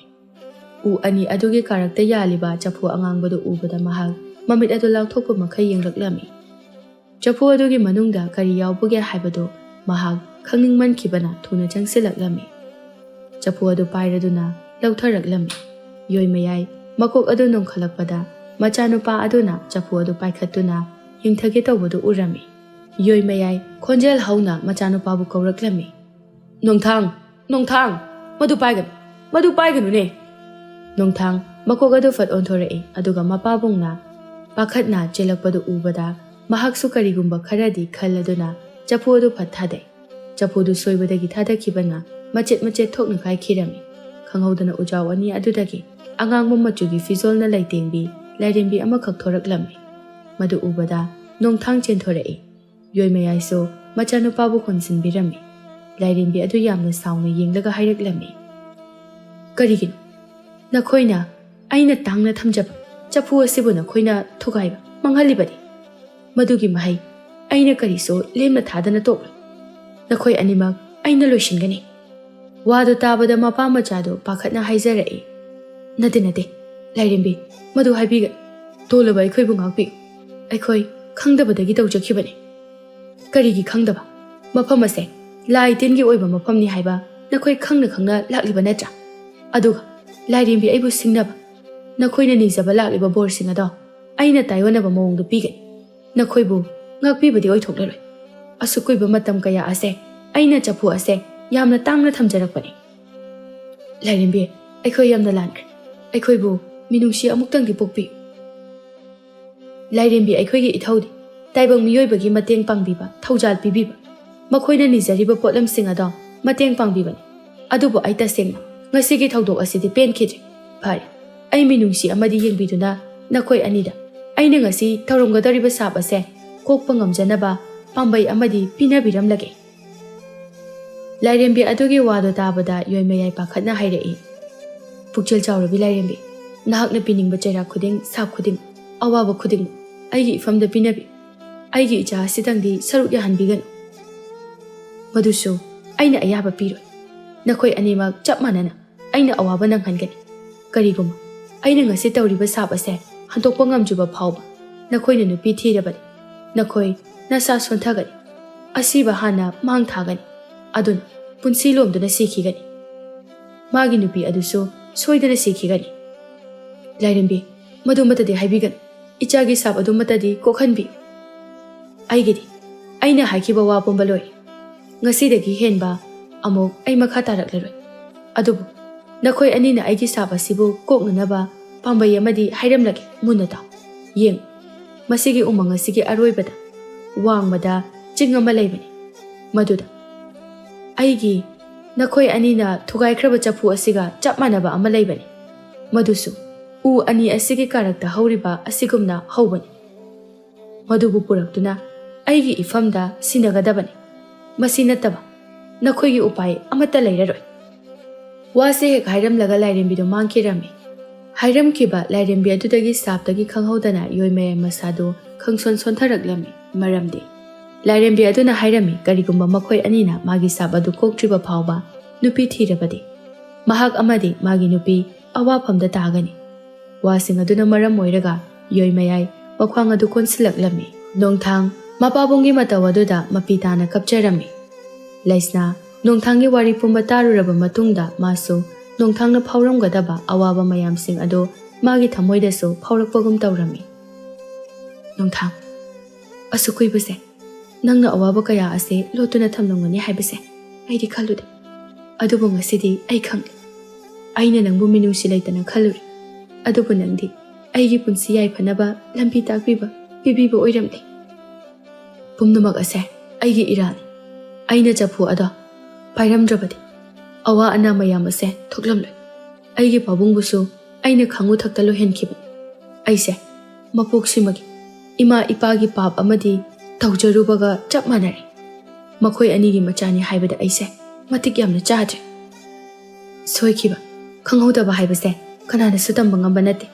ꯎ ꯑꯅꯤ ꯑꯗꯨꯒꯤ ꯀꯥꯔꯛꯇ ꯌꯥꯜꯂꯤꯕ ꯆꯐꯨ ꯑꯉꯥꯡꯕꯗꯨ ꯎꯕꯗ ꯃꯍꯥꯛ ꯃꯃꯤꯠ ꯑꯗꯨ ꯂꯥꯎꯊꯣꯛꯄ ꯃꯈꯩ ꯌꯦꯡꯂꯛꯂꯝꯃꯤ꯫ ꯆꯐꯨ ꯑꯗꯨꯒꯤ ꯃꯅꯨꯡꯗ ꯀꯔꯤ ꯌꯥꯎꯕꯒꯦ ꯍꯥꯏꯕꯗꯨ ꯃꯍꯥꯛ ꯈꯪꯅꯤꯡꯃꯟꯈꯤꯕꯅ ꯊꯨꯅ ꯆꯪꯁꯤꯜꯂꯛꯂꯝꯃꯤ꯫ ꯆꯐꯨ ꯑꯗꯨ ꯄꯥꯏꯔꯗꯨꯅ ꯂꯧꯊꯔꯛꯂꯝꯃꯤ꯫ ꯌꯣꯏ ꯃꯌꯥꯏ ꯃꯀꯣꯛ ꯑꯗꯨ ꯅꯣꯡꯈꯠꯂꯛꯄꯗ ꯃꯆꯥꯅꯨꯄꯥ ꯑꯗꯨꯅ ꯆꯐꯨ ꯑꯗꯨ ꯄꯥꯏꯈꯠꯇꯨꯅ ꯌꯦꯡꯊꯒꯦ ꯇꯧꯕꯗꯨ ꯎꯔꯝꯃꯤ꯫ ꯌꯣꯏ ꯃꯌꯥꯏ ꯈꯣꯟꯖꯦꯜ ꯍꯧꯅ ꯃꯆꯥꯅꯨꯄꯥꯕꯨ ꯀꯧꯔꯛꯂꯝꯃꯤ꯫ "ꯅꯣꯡꯊꯥꯡ, ꯅꯣꯡꯊꯥꯡ, ꯃꯗꯨ ꯄꯥꯏꯒꯅꯨ, ꯃꯗꯨ ꯄꯥꯏꯒꯅꯨꯅꯦ!" ꯅꯣꯡꯊꯥꯡ ꯃꯀꯣꯛ ꯑꯗꯨ ꯐꯠ ꯑꯣꯟꯊꯣꯔꯛꯏ, ꯑꯗꯨꯒ ꯃꯄꯥꯕꯨꯡꯅ ꯄꯥꯈꯠꯅ ꯆꯦꯜꯂꯛꯄꯗꯨ ꯎꯕꯗ ꯃꯍꯥꯛꯁꯨ ꯀꯔꯤꯒꯨꯝꯕ ꯈꯔꯗꯤ ꯈꯜꯂꯗꯨꯅ ꯆꯐꯨ ꯑꯗꯨ ꯐꯠ ꯊꯥꯗꯩ꯫ ꯆꯐꯨꯗꯨ ꯁꯣꯏꯕꯗꯒꯤ ꯊꯥꯗꯈꯤꯕꯅ ꯃꯆꯦꯠ ꯃꯆꯦꯠ ꯊꯣꯛꯅ ꯀꯥꯏꯈꯤꯔꯝꯃꯤ꯫ ꯈꯪꯍꯧꯗꯅ ꯎꯖꯥꯎ ꯑꯅꯤ ꯑꯗꯨꯗꯒꯤ ꯑꯉꯥꯡꯕ ꯃꯆꯨꯒꯤ ꯐꯤꯖꯣꯜꯅ ꯂꯩꯇꯦꯡꯕꯤ ꯂꯥꯏꯔꯦꯝꯕꯤ ꯑꯃꯈꯛ ꯊꯣꯔꯛꯂꯝꯃꯤ꯫ ꯃꯗꯨ ꯎꯕꯗ ꯅꯣꯡꯊꯥꯡ ꯆꯦꯟꯊꯣꯔꯛꯏ꯫ ꯌꯣꯏꯃꯌꯥꯏꯁꯨ ꯃꯆꯥꯅꯨꯄꯥꯕꯨ ꯀꯣꯟꯁꯤꯟꯕꯤꯔꯝꯃꯤ꯫ ꯂꯥꯏꯔꯦꯝꯕꯤ ꯑꯗꯨ ꯌꯥꯝꯅ ꯁꯥꯎꯅ ꯌꯦꯡꯂꯒ ꯍꯥꯏꯔꯛꯂꯝꯃꯤ, "ꯀꯔꯤꯒꯤꯅꯣ ꯅꯈꯣꯏꯅ ꯑꯩꯅ ꯇꯥꯡꯅ ꯊꯝꯖꯕ ꯆꯐꯨ ꯑꯁꯤꯕꯨ ꯅꯈꯣꯏꯅ ꯊꯨꯒꯥꯏꯕ ꯃꯥꯡꯍꯜꯂꯤꯕꯗꯤ? ꯃꯗꯨꯒꯤ ꯃꯍꯩ ꯑꯩꯅ ꯀꯔꯤꯁꯨ ꯂꯦꯝꯅ ꯊꯥꯗꯅ ꯇꯣꯛꯂꯣꯏ꯫ ꯅꯈꯣꯏ ꯑꯅꯤꯃꯛ ꯑꯩꯅ ꯂꯣꯏꯁꯤꯟꯒꯅꯤ꯫" ꯋꯥꯗꯨ ꯇꯥꯕꯗ ꯃꯄꯥ ꯃꯆꯥꯗꯨ ꯄꯥꯈꯠꯅ ꯍꯥꯏꯖꯔꯛꯏ, "ꯅꯠꯇꯦ, ꯅꯠꯇꯦ, ꯂꯥꯏꯔꯦꯝꯕꯤ, ꯃꯗꯨ ꯍꯥꯏꯕꯤꯒꯅꯨ꯫ ꯇꯣꯜꯂꯕ ꯑꯩꯈꯣꯏꯕꯨ ꯉꯥꯛꯄꯤꯌꯨ꯫ ꯑꯩꯈꯣꯏ ꯈꯪꯗꯕꯗꯒꯤ ꯇꯧꯖꯈꯤꯕꯅꯤ꯫" "ꯀꯔꯤꯒꯤ ꯈꯪꯗꯕ? ꯃꯐꯝ ꯑꯁꯦ ꯂꯥꯏ ꯇꯤꯟꯒꯤ ꯑꯣꯏꯕ ꯃꯐꯝꯅꯤ ꯍꯥꯏꯕ ꯅꯈꯣꯏ ꯈꯪꯅ ꯈꯪꯅ ꯂꯥꯛꯂꯤꯕ ꯅꯠꯇ꯭ꯔꯥ? ꯑꯗꯨꯒ ꯂꯥꯏꯔꯦꯝꯕꯤ ꯑꯩꯕꯨ ꯁꯤꯡꯅꯕ, ꯅꯈꯣꯏꯅ ꯅꯤꯖꯕ ꯂꯥꯛꯂꯤꯕ ꯕꯣꯔꯁꯤꯡ ꯑꯗꯣ ꯑꯩꯅ ꯇꯥꯏꯑꯣꯟꯅꯕ ꯃꯑꯣꯡꯗ ꯄꯤꯒꯅꯤ꯫ ꯅꯈꯣꯏꯕꯨ ꯉꯥꯛꯄꯤꯕꯗꯤ ꯑꯣꯏꯊꯣꯛꯂꯔꯣꯏ꯫ ꯑꯁꯨꯛ ꯀꯨꯏꯕ ꯃꯇꯝ ꯀꯌꯥ ꯑꯁꯦ ꯑꯩꯅ ꯆꯐꯨ ꯑꯁꯦ ꯌꯥꯝꯅ ꯇꯥꯡꯅ ꯊꯝꯖꯔꯛꯄꯅꯤ꯫ ꯂꯥꯏꯔꯦꯝꯕꯤ, ꯑꯩꯈꯣꯏ ꯌꯥꯝꯅ ꯂꯥꯟꯈ꯭ꯔꯦ꯫ ꯑꯩꯈꯣꯏꯕꯨ ꯃꯤꯅꯨꯡꯁꯤ ꯑꯃꯨꯛꯇꯪꯗꯤ ꯄꯣꯛꯄꯤꯌꯨ꯫" ꯂꯥꯏꯔꯦꯝꯕꯤ ꯑꯩꯈꯣꯏꯒꯤ ꯏꯊꯧꯗꯤ ꯇꯥꯏꯕꯪ ꯃꯤꯑꯣꯏꯕꯒꯤ ꯃꯇꯦꯡ ꯄꯥꯡꯕꯤꯕ, ꯊꯧꯖꯥꯜ ꯄꯤꯕꯤꯕ, ꯃꯈꯣꯏꯅ ꯅꯤꯖꯔꯤꯕ ꯄꯣꯠꯂꯝꯁꯤꯡ ꯑꯗꯣ ꯃꯇꯦꯡ ꯄꯥꯡꯕꯤꯕꯅꯤ꯫ ꯑꯗꯨꯕꯨ ꯑꯩ ꯇꯁꯦꯡꯅ ꯉꯁꯤꯒꯤ ꯊꯧꯗꯣꯛ ꯑꯁꯤꯗꯤ ꯄꯦꯟꯈꯤꯗ꯭ꯔꯦ꯫ ꯐꯔꯦ, ꯑꯩ ꯃꯤꯅꯨꯡꯁꯤ ꯑꯃꯗꯤ ꯌꯦꯡꯕꯤꯗꯨꯅ ꯅꯈꯣꯏ ꯑꯅꯤꯗ ꯑꯩꯅ ꯉꯁꯤ ꯊꯧꯔꯝꯒꯗꯧꯔꯤꯕ ꯁꯥꯞ ꯑꯁꯦ ꯀꯣꯛꯄ ꯉꯝꯖꯅꯕ ꯄꯥꯝꯕꯩ ꯑꯃꯗꯤ ꯄꯤꯅꯕꯤꯔꯝꯂꯒꯦ꯫ ꯂꯥꯏꯔꯦꯝꯕꯤ ꯑꯗꯨꯒꯤ ꯋꯥꯗꯨ ꯇꯥꯕꯗ ꯌꯣꯏꯃꯌꯥꯏ ꯄꯥꯈꯠꯅ ꯍꯥꯏꯔꯛꯏ, "ꯄꯨꯛꯆꯦꯜ ꯆꯥꯎꯔꯕꯤ ꯂꯥꯏꯔꯦꯝꯕꯤ, ꯅꯍꯥꯛꯅ ꯄꯤꯅꯤꯡꯕ ꯆꯩꯔꯥꯛ ꯈꯨꯗꯤꯡ, ꯁꯥꯞ ꯈꯨꯗꯤꯡ, ꯑꯋꯥꯕ ꯈꯨꯗꯤꯡꯃꯛ ꯑꯩꯒꯤ ꯏꯐꯝꯗ ꯄꯤꯅꯕꯤ꯫ ꯑꯩꯒꯤ ꯏꯆꯥ ꯑꯁꯤꯗꯪꯗꯤ ꯁꯔꯨꯛ ꯌꯥꯍꯟꯕꯤꯒꯅꯨ꯫ ꯃꯗꯨꯁꯨ ꯑꯩꯅ ꯑꯌꯥꯕ ꯄꯤꯔꯣꯏ꯫ ꯅꯈꯣꯏ ꯑꯅꯤꯃꯛ ꯆꯞ ꯃꯥꯟꯅꯅ ꯑꯩꯅ ꯑꯋꯥꯕ ꯅꯪꯍꯟꯒꯅꯤ꯫ ꯀꯔꯤꯒꯨꯝꯕ ꯑꯩꯅ ꯉꯁꯤ ꯇꯧꯔꯤꯕ ꯁꯥꯞ ꯑꯁꯦ ꯍꯟꯗꯣꯛꯄ ꯉꯝꯗ꯭ꯔꯤꯕ ꯐꯥꯎꯕ ꯅꯈꯣꯏꯅ ꯅꯨꯄꯤ ꯊꯤꯔꯕꯅꯤ꯫ ꯅꯈꯣꯏ ꯅꯁꯥ ꯁꯣꯟꯊꯒꯅꯤ꯫ ꯑꯁꯤꯕ ꯍꯥꯟꯅ ꯃꯥꯡ ꯊꯥꯒꯅꯤ꯫ ꯑꯗꯨꯅ ꯄꯨꯟꯁꯤ ꯂꯣꯝꯗꯨꯅ ꯁꯤꯈꯤꯒꯅꯤ꯫ ꯃꯥꯒꯤ ꯅꯨꯄꯤ ꯑꯗꯨꯁꯨ ꯁꯣꯏꯗꯅ ꯁꯤꯈꯤꯒꯅꯤ꯫" "ꯂꯥꯏꯔꯦꯝꯕꯤ, ꯃꯗꯨꯃꯠꯇꯗꯤ ꯍꯥꯏꯕꯤꯒꯅꯨ꯫ ꯏꯆꯥꯒꯤ ꯁꯥꯞ ꯑꯗꯨꯃꯠꯇꯗꯤ ꯀꯣꯛꯍꯟꯕꯤꯌꯨ꯫ ꯑꯩꯒꯤꯗꯤ ꯑꯩꯅ ꯍꯥꯏꯈꯤꯕ ꯋꯥ ꯄꯨꯝꯕ ꯂꯣꯏꯔꯦ꯫ ꯉꯁꯤꯗꯒꯤ ꯍꯦꯟꯕ ꯑꯃꯨꯛ ꯑꯩ ꯃꯈꯥ ꯇꯥꯔꯛꯂꯔꯣꯏ꯫ ꯑꯗꯨꯕꯨ ꯅꯈꯣꯏ ꯑꯅꯤꯅ ꯑꯩꯒꯤ ꯁꯥꯞ ꯑꯁꯤꯕꯨ ꯀꯣꯛꯅꯅꯕ ꯄꯥꯝꯕꯩ ꯑꯃꯗꯤ ꯍꯥꯏꯔꯝꯂꯒꯦ, ꯃꯨꯟꯅ ꯇꯥꯎ꯫ ꯌꯦꯡꯉꯨ, ꯃꯁꯤꯒꯤ ꯎꯃꯪ ꯑꯁꯤꯒꯤ ꯑꯔꯣꯏꯕꯗ ꯋꯥꯡꯃꯗ ꯆꯤꯡ ꯑꯃ ꯂꯩꯕꯅꯤ꯫ ꯃꯗꯨꯗ ꯑꯩꯒꯤ, ꯅꯈꯣꯏ ꯑꯅꯤꯅ ꯊꯨꯒꯥꯏꯈ꯭ꯔꯕ ꯆꯐꯨ ꯑꯁꯤꯒ ꯆꯞ ꯃꯥꯟꯅꯕ ꯑꯃ ꯂꯩꯕꯅꯤ꯫ ꯃꯗꯨꯁꯨ ꯎ ꯑꯅꯤ ꯑꯁꯤꯒꯤ ꯀꯥꯔꯛꯇ ꯍꯧꯔꯤꯕ ꯑꯁꯤꯒꯨꯝꯅ ꯍꯧꯕꯅꯤ꯫ ꯃꯗꯨꯕꯨ ꯄꯨꯔꯛꯇꯨꯅ ꯑꯩꯒꯤ ꯏꯐꯝꯗ ꯁꯤꯟꯅꯒꯗꯕꯅꯤ꯫ ꯃꯁꯤ ꯅꯠꯇꯕ ꯅꯈꯣꯏꯒꯤ ꯎꯄꯥꯏ ꯑꯃꯠꯇ ꯂꯩꯔꯔꯣꯏ꯫ ꯋꯥꯁꯦ ꯍꯦꯛ ꯍꯥꯏꯔꯝꯂꯒ ꯂꯥꯏꯔꯦꯝꯕꯤꯗꯨ ꯃꯥꯡꯈꯤꯔꯝꯃꯤ꯫ ꯍꯥꯏꯔꯝꯈꯤꯕ ꯂꯥꯏꯔꯦꯝꯕꯤ ꯑꯗꯨꯗꯒꯤ ꯁꯥꯞꯇꯒꯤ ꯈꯪꯍꯧꯗꯅ ꯌꯣꯏꯃꯌꯥꯏ ꯃꯁꯥꯗꯨ ꯈꯪꯁꯣꯟ ꯁꯣꯟꯊꯔꯛꯂꯝꯃꯤ꯫ ꯃꯔꯝꯗꯤ ꯂꯥꯏꯔꯦꯝꯕꯤ ꯑꯗꯨꯅ ꯍꯥꯏꯔꯝꯃꯤ, ꯀꯔꯤꯒꯨꯝꯕ ꯃꯈꯣꯏ ꯑꯅꯤꯅ ꯃꯥꯒꯤ ꯁꯥꯞ ꯑꯗꯨ ꯀꯣꯛꯇ꯭ꯔꯤꯕ ꯐꯥꯎꯕ ꯅꯨꯄꯤ ꯊꯤꯔꯕꯗꯤ ꯃꯍꯥꯛ ꯑꯃꯗꯤ ꯃꯥꯒꯤ ꯅꯨꯄꯤ ꯑꯋꯥꯐꯝꯗ ꯇꯥꯒꯅꯤ꯫ ꯋꯥꯁꯤꯡ ꯑꯗꯨꯅ ꯃꯔꯝ ꯑꯣꯏꯔꯒ ꯌꯣꯏꯃꯌꯥꯏ ꯃꯈ꯭ꯋꯥꯡ ꯑꯗꯨ ꯀꯣꯟꯁꯤꯜꯂꯛꯂꯝꯃꯤ꯫ ꯅꯣꯡꯊꯥꯡ ꯃꯄꯥꯕꯨꯡꯒꯤ ꯃꯇꯧ ꯑꯗꯨꯗ ꯃꯄꯤ ꯇꯥꯅ ꯀꯞꯆꯔꯝꯃꯤ꯫ ꯂꯩꯁꯅꯥ ꯅꯣꯡꯊꯥꯡꯒꯤ ꯋꯥꯔꯤ ꯄꯨꯝꯕ ꯇꯥꯔꯨꯔꯕ ꯃꯇꯨꯡꯗ ꯃꯥꯁꯨ ꯅꯣꯡꯊꯥꯡꯅ ꯐꯥꯎꯔꯝꯒꯗꯕ ꯑꯋꯥꯕ ꯃꯌꯥꯝꯁꯤꯡ ꯑꯗꯨ ꯃꯥꯒꯤ ꯊꯃꯣꯏꯗꯁꯨ ꯐꯥꯎꯔꯛꯄꯒꯨꯝ ꯇꯧꯔꯝꯃꯤ꯫ ꯅꯣꯡꯊꯥꯡ, ꯑꯁꯨꯛ ꯀꯨꯏꯕꯁꯦ ꯅꯪꯅ ꯑꯋꯥꯕ ꯀꯌꯥ ꯑꯁꯤ ꯂꯣꯠꯇꯨꯅ ꯊꯝꯂꯝꯒꯅꯤ ꯍꯥꯏꯕꯁꯦ ꯑꯩꯗꯤ ꯈꯜꯂꯨꯗꯦ꯫ ꯑꯗꯨꯕꯨ ꯉꯁꯤꯗꯤ ꯑꯩ ꯈꯪꯂꯦ꯫ ꯑꯩꯅ ꯅꯪꯕꯨ ꯃꯤꯅꯨꯡꯁꯤ ꯂꯩꯇꯅ ꯈꯜꯂꯨꯔꯦ꯫ ꯑꯗꯨꯕꯨ ꯅꯪꯗꯤ ꯑꯩꯒꯤ ꯄꯨꯟꯁꯤ ꯌꯥꯏꯐꯅꯕ ꯂꯝꯕꯤ ꯇꯥꯛꯄꯤꯕ, ꯄꯤꯕꯤꯕ ꯑꯣꯏꯔꯝꯂꯦ꯫ ꯄꯨꯝꯅꯃꯛ ꯑꯁꯦ ꯑꯩꯒꯤ ꯏꯔꯥꯜꯅꯤ꯫ ꯑꯩꯅ ꯆꯐꯨ ꯑꯗꯣ ꯄꯥꯏꯔꯝꯗ꯭ꯔꯕꯗꯤ ꯑꯋꯥ ꯑꯅꯥ ꯃꯌꯥꯝ ꯑꯁꯦ ꯊꯣꯛꯂꯝꯂꯣꯏ꯫ ꯑꯩꯒꯤ ꯄꯥꯕꯨꯡꯕꯨꯁꯨ ꯑꯩꯅ ꯈꯥꯡꯎ ꯊꯛꯇ ꯂꯣꯏꯍꯟꯈꯤꯕꯅꯤ꯫ ꯑꯩꯁꯦ ꯃꯄꯣꯛꯁꯤꯃꯒꯤ ꯏꯃꯥ ꯏꯄꯥꯒꯤ ꯄꯥꯞ ꯑꯃꯗꯤ ꯇꯧꯖꯔꯨꯕꯒ ꯆꯞ ꯃꯥꯟꯅꯔꯦ꯫ ꯃꯈꯣꯏ ꯑꯅꯤꯒꯤ ꯃꯆꯥꯅꯤ ꯍꯥꯏꯕꯗ ꯑꯩꯁꯦ ꯃꯇꯤꯛ ꯌꯥꯝꯅ ꯆꯥꯗ꯭ꯔꯦ꯫ ꯁꯣꯏꯈꯤꯕ, ꯈꯪꯍꯧꯗꯕ ꯍꯥꯏꯕꯁꯦ ꯀꯅꯥꯅꯁꯨ ꯇꯝꯕ ꯉꯝꯕ ꯅꯠꯇꯦ꯫